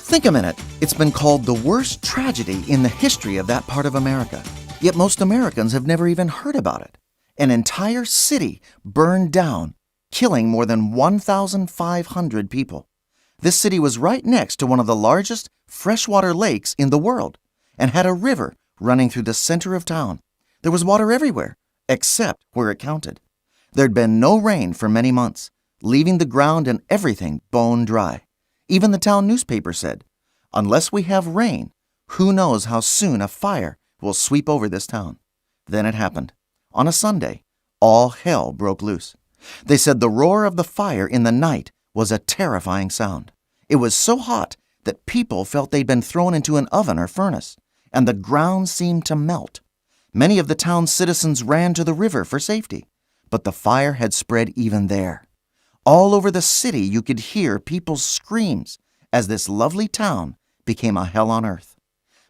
Think a minute. It's been called the worst tragedy in the history of that part of America. Yet most Americans have never even heard about it. An entire city burned down, killing more than 1,500 people. This city was right next to one of the largest freshwater lakes in the world and had a river running through the center of town. There was water everywhere, except where it counted. There'd been no rain for many months, leaving the ground and everything bone dry. Even the town newspaper said, Unless we have rain, who knows how soon a fire will sweep over this town. Then it happened. On a Sunday, all hell broke loose. They said the roar of the fire in the night was a terrifying sound. It was so hot that people felt they'd been thrown into an oven or furnace, and the ground seemed to melt. Many of the town's citizens ran to the river for safety, but the fire had spread even there. All over the city, you could hear people's screams as this lovely town became a hell on earth.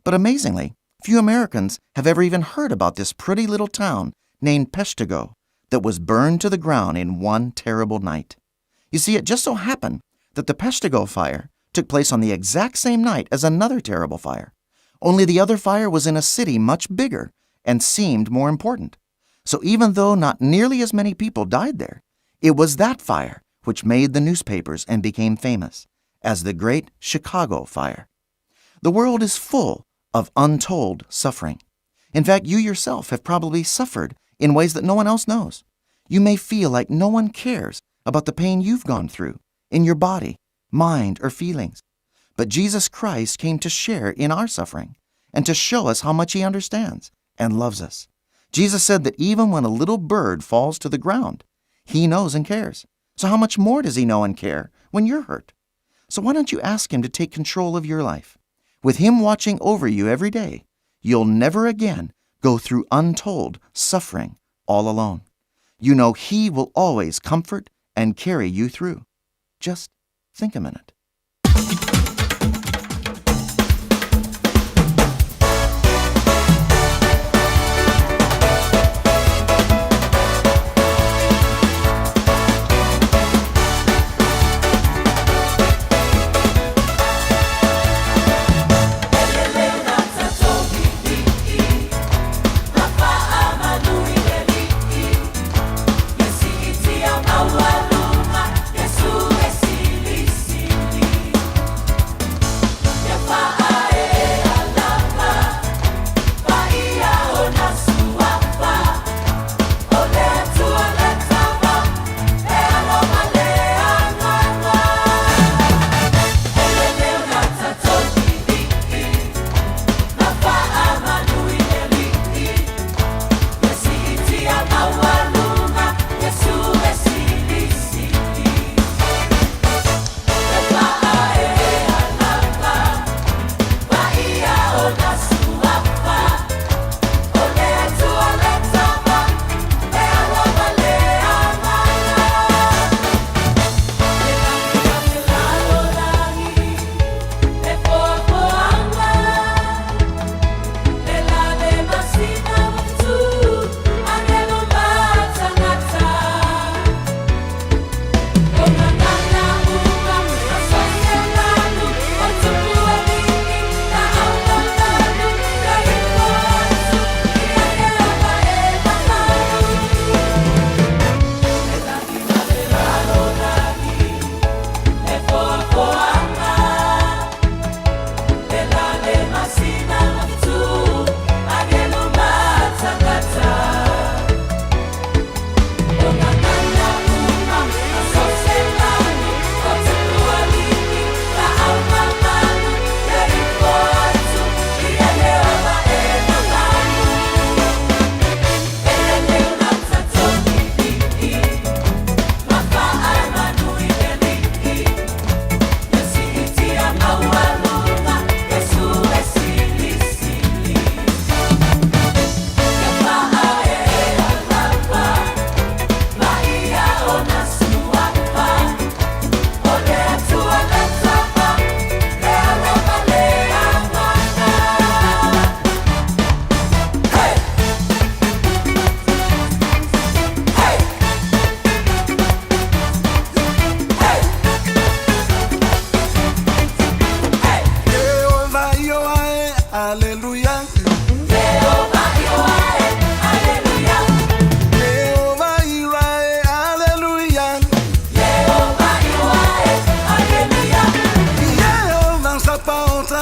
But amazingly, few Americans have ever even heard about this pretty little town named Peshtigo that was burned to the ground in one terrible night. You see, it just so happened that the Peshtigo fire took place on the exact same night as another terrible fire. Only the other fire was in a city much bigger and seemed more important. So even though not nearly as many people died there, it was that fire which made the newspapers and became famous as the Great Chicago Fire. The world is full of untold suffering. In fact, you yourself have probably suffered in ways that no one else knows. You may feel like no one cares about the pain you've gone through in your body, mind, or feelings. But Jesus Christ came to share in our suffering and to show us how much He understands and loves us. Jesus said that even when a little bird falls to the ground, He knows and cares. So, how much more does He know and care when you're hurt? So, why don't you ask Him to take control of your life? With Him watching over you every day, you'll never again go through untold suffering all alone. You know He will always comfort and carry you through. Just think a minute. Yesu esili sili.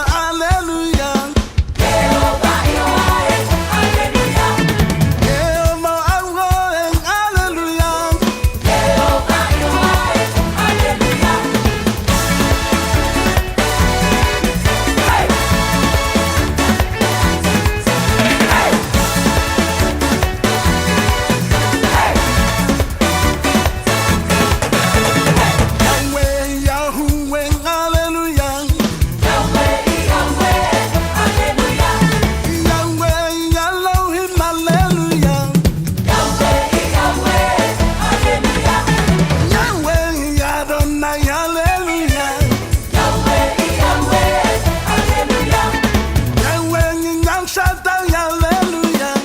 hallelujah. Jehovah, hallelujah. Jehovah, hallelujah. Jehovah, hallelujah. Yahweh, Yahweh, hallelujah. Yahweh, Yahweh, hallelujah. Yahweh, Elohim, hallelujah. Yahweh, Yahweh, hallelujah. Yahweh, Adonai, hallelujah. Yahweh, Yahweh, hallelujah. Yahweh, El Shaddai, hallelujah.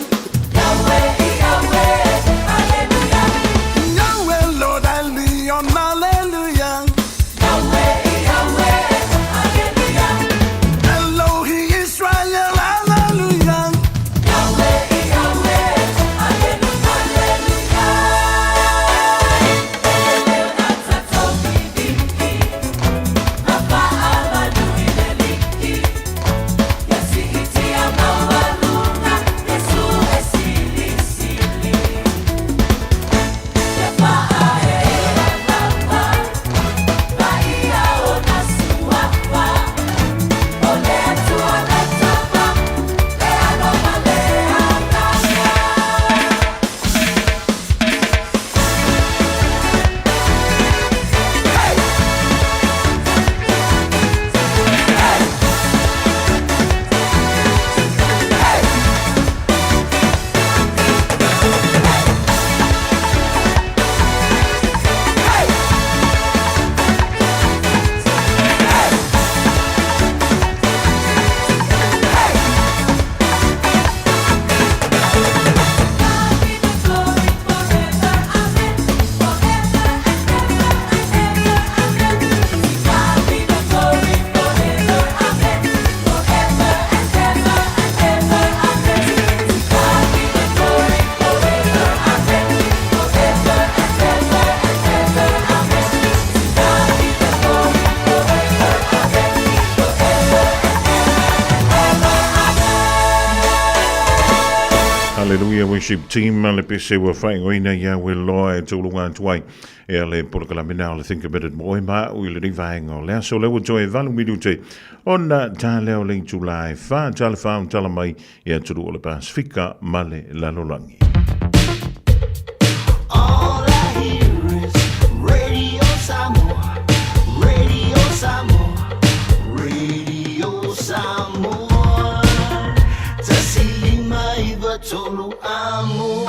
Yahweh, Yahweh, hallelujah. Yahweh, Lord, Elyon, hallelujah. Yahweh, Yahweh, hallelujah. Elohi Israel, hallelujah. Yahweh, Yahweh, hallelujah. Hallelujah Worship Team ma le pese ua faaigoaina ia ue loa e tauluga atu ai e le polokalame na o le Think a Minute mo oe ma au i lenei vaega o le aso. Lea ua toe 8 minute ona ta lea o le itula e 4 tala 4 o tala mai i atunuu o le Pasifika ma le lalolagi. All I hear is Radio Samoa, Radio Samoa, Radio Samoa. 105 3 amo.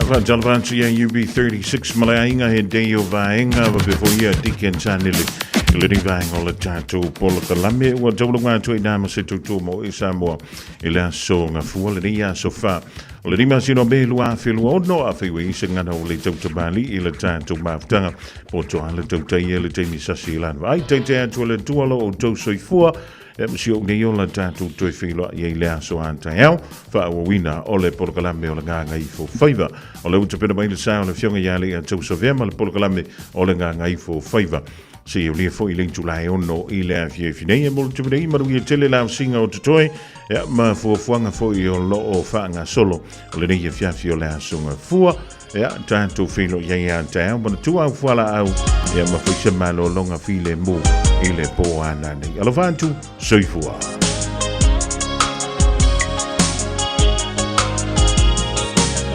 Faatalofa atu ia UB36 ma le aiga he day o vaega wa before ia Deacon Sanele i lenei vaega o le tatou polokalame ua taulaga atu ai nā ma se tautua mo i Samoa i le aso gafua lenei aso fa o le 5 masina o Me 2026 afai ua i se gana o le tautamali i le tatou mafutaga po toa le tautaia le taimi sasi i lana vaai taitai atu o le Atua lo outou soifua e ma si ou nei ola tatou toe feiloai ai le aso a taeao faaauauina o le polokalame o le Gagaifo Faiva. O le ua tapena mai le sa o le Afioga ia Alii Tausavea ma le polokalame o le Gagaifo Faiva. Se i lia foi le itula e 6 i le afiafi nei e mo le tupinei manuia tele la usiga o totoe ia ma fuafuaga foi o loo faagasolo o lenei afiafi o le aso gafua. Ia tatou feiloai ai a taeao manatua au fualaau ia ma fai se malologa filemu i le pō ana nei. Alofa atu, soifua.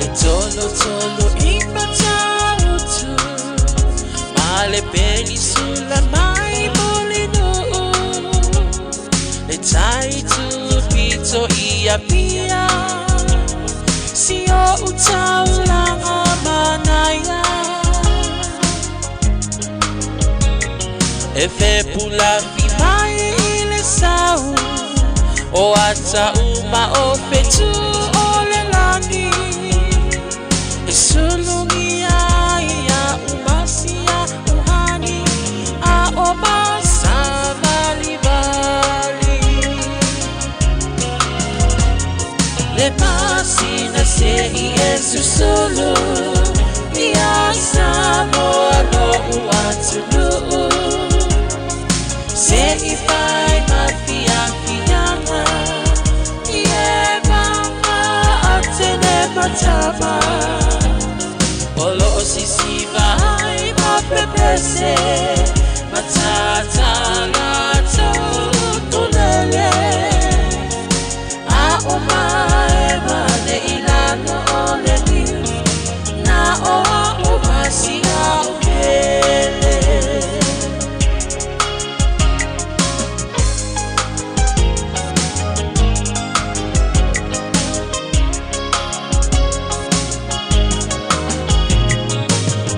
E tolo tolo i Matautu, ma le penisula mai Mulinuu, le tai tupito i Apia, si o taulaga manaia. E fepulafi mai i le sau, o ata uma o fetu o le lagi. E sulugia ia umasia uhani, a o masavalivali. Le masina se i e susulu, ia Samoa lo u atunuu. atunuu Se i fai ma fiafiaga I e maga atene matama O loo sisiva ai ma pepese Matata latou utulele A o mae ma le ilalo o le liu Na o a o masia o pele.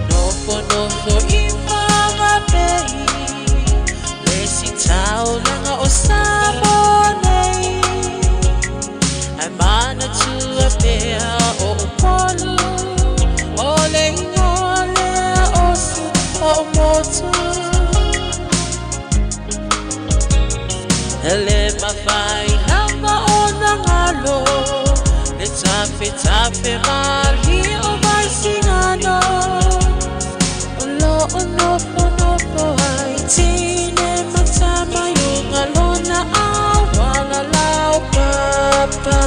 Nofo nofo i whangapei Le si taulaga o Samoa nei Ai manatua pea o Upolu O le ingoa lea o si o motu E le mafai lava ona galo Le tafetafe malie o Vaisigano O loo nofonofo ai tine ma tama i luga lona auala laupapa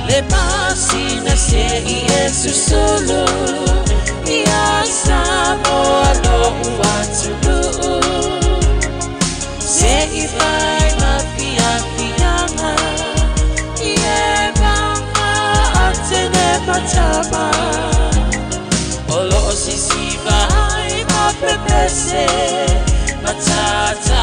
Le masina se'i e susulu Ia Samoa lo'u atunuu Se i fai ma fiafiaga I e maga atene matama O loo sisiva ai ma pepese Matata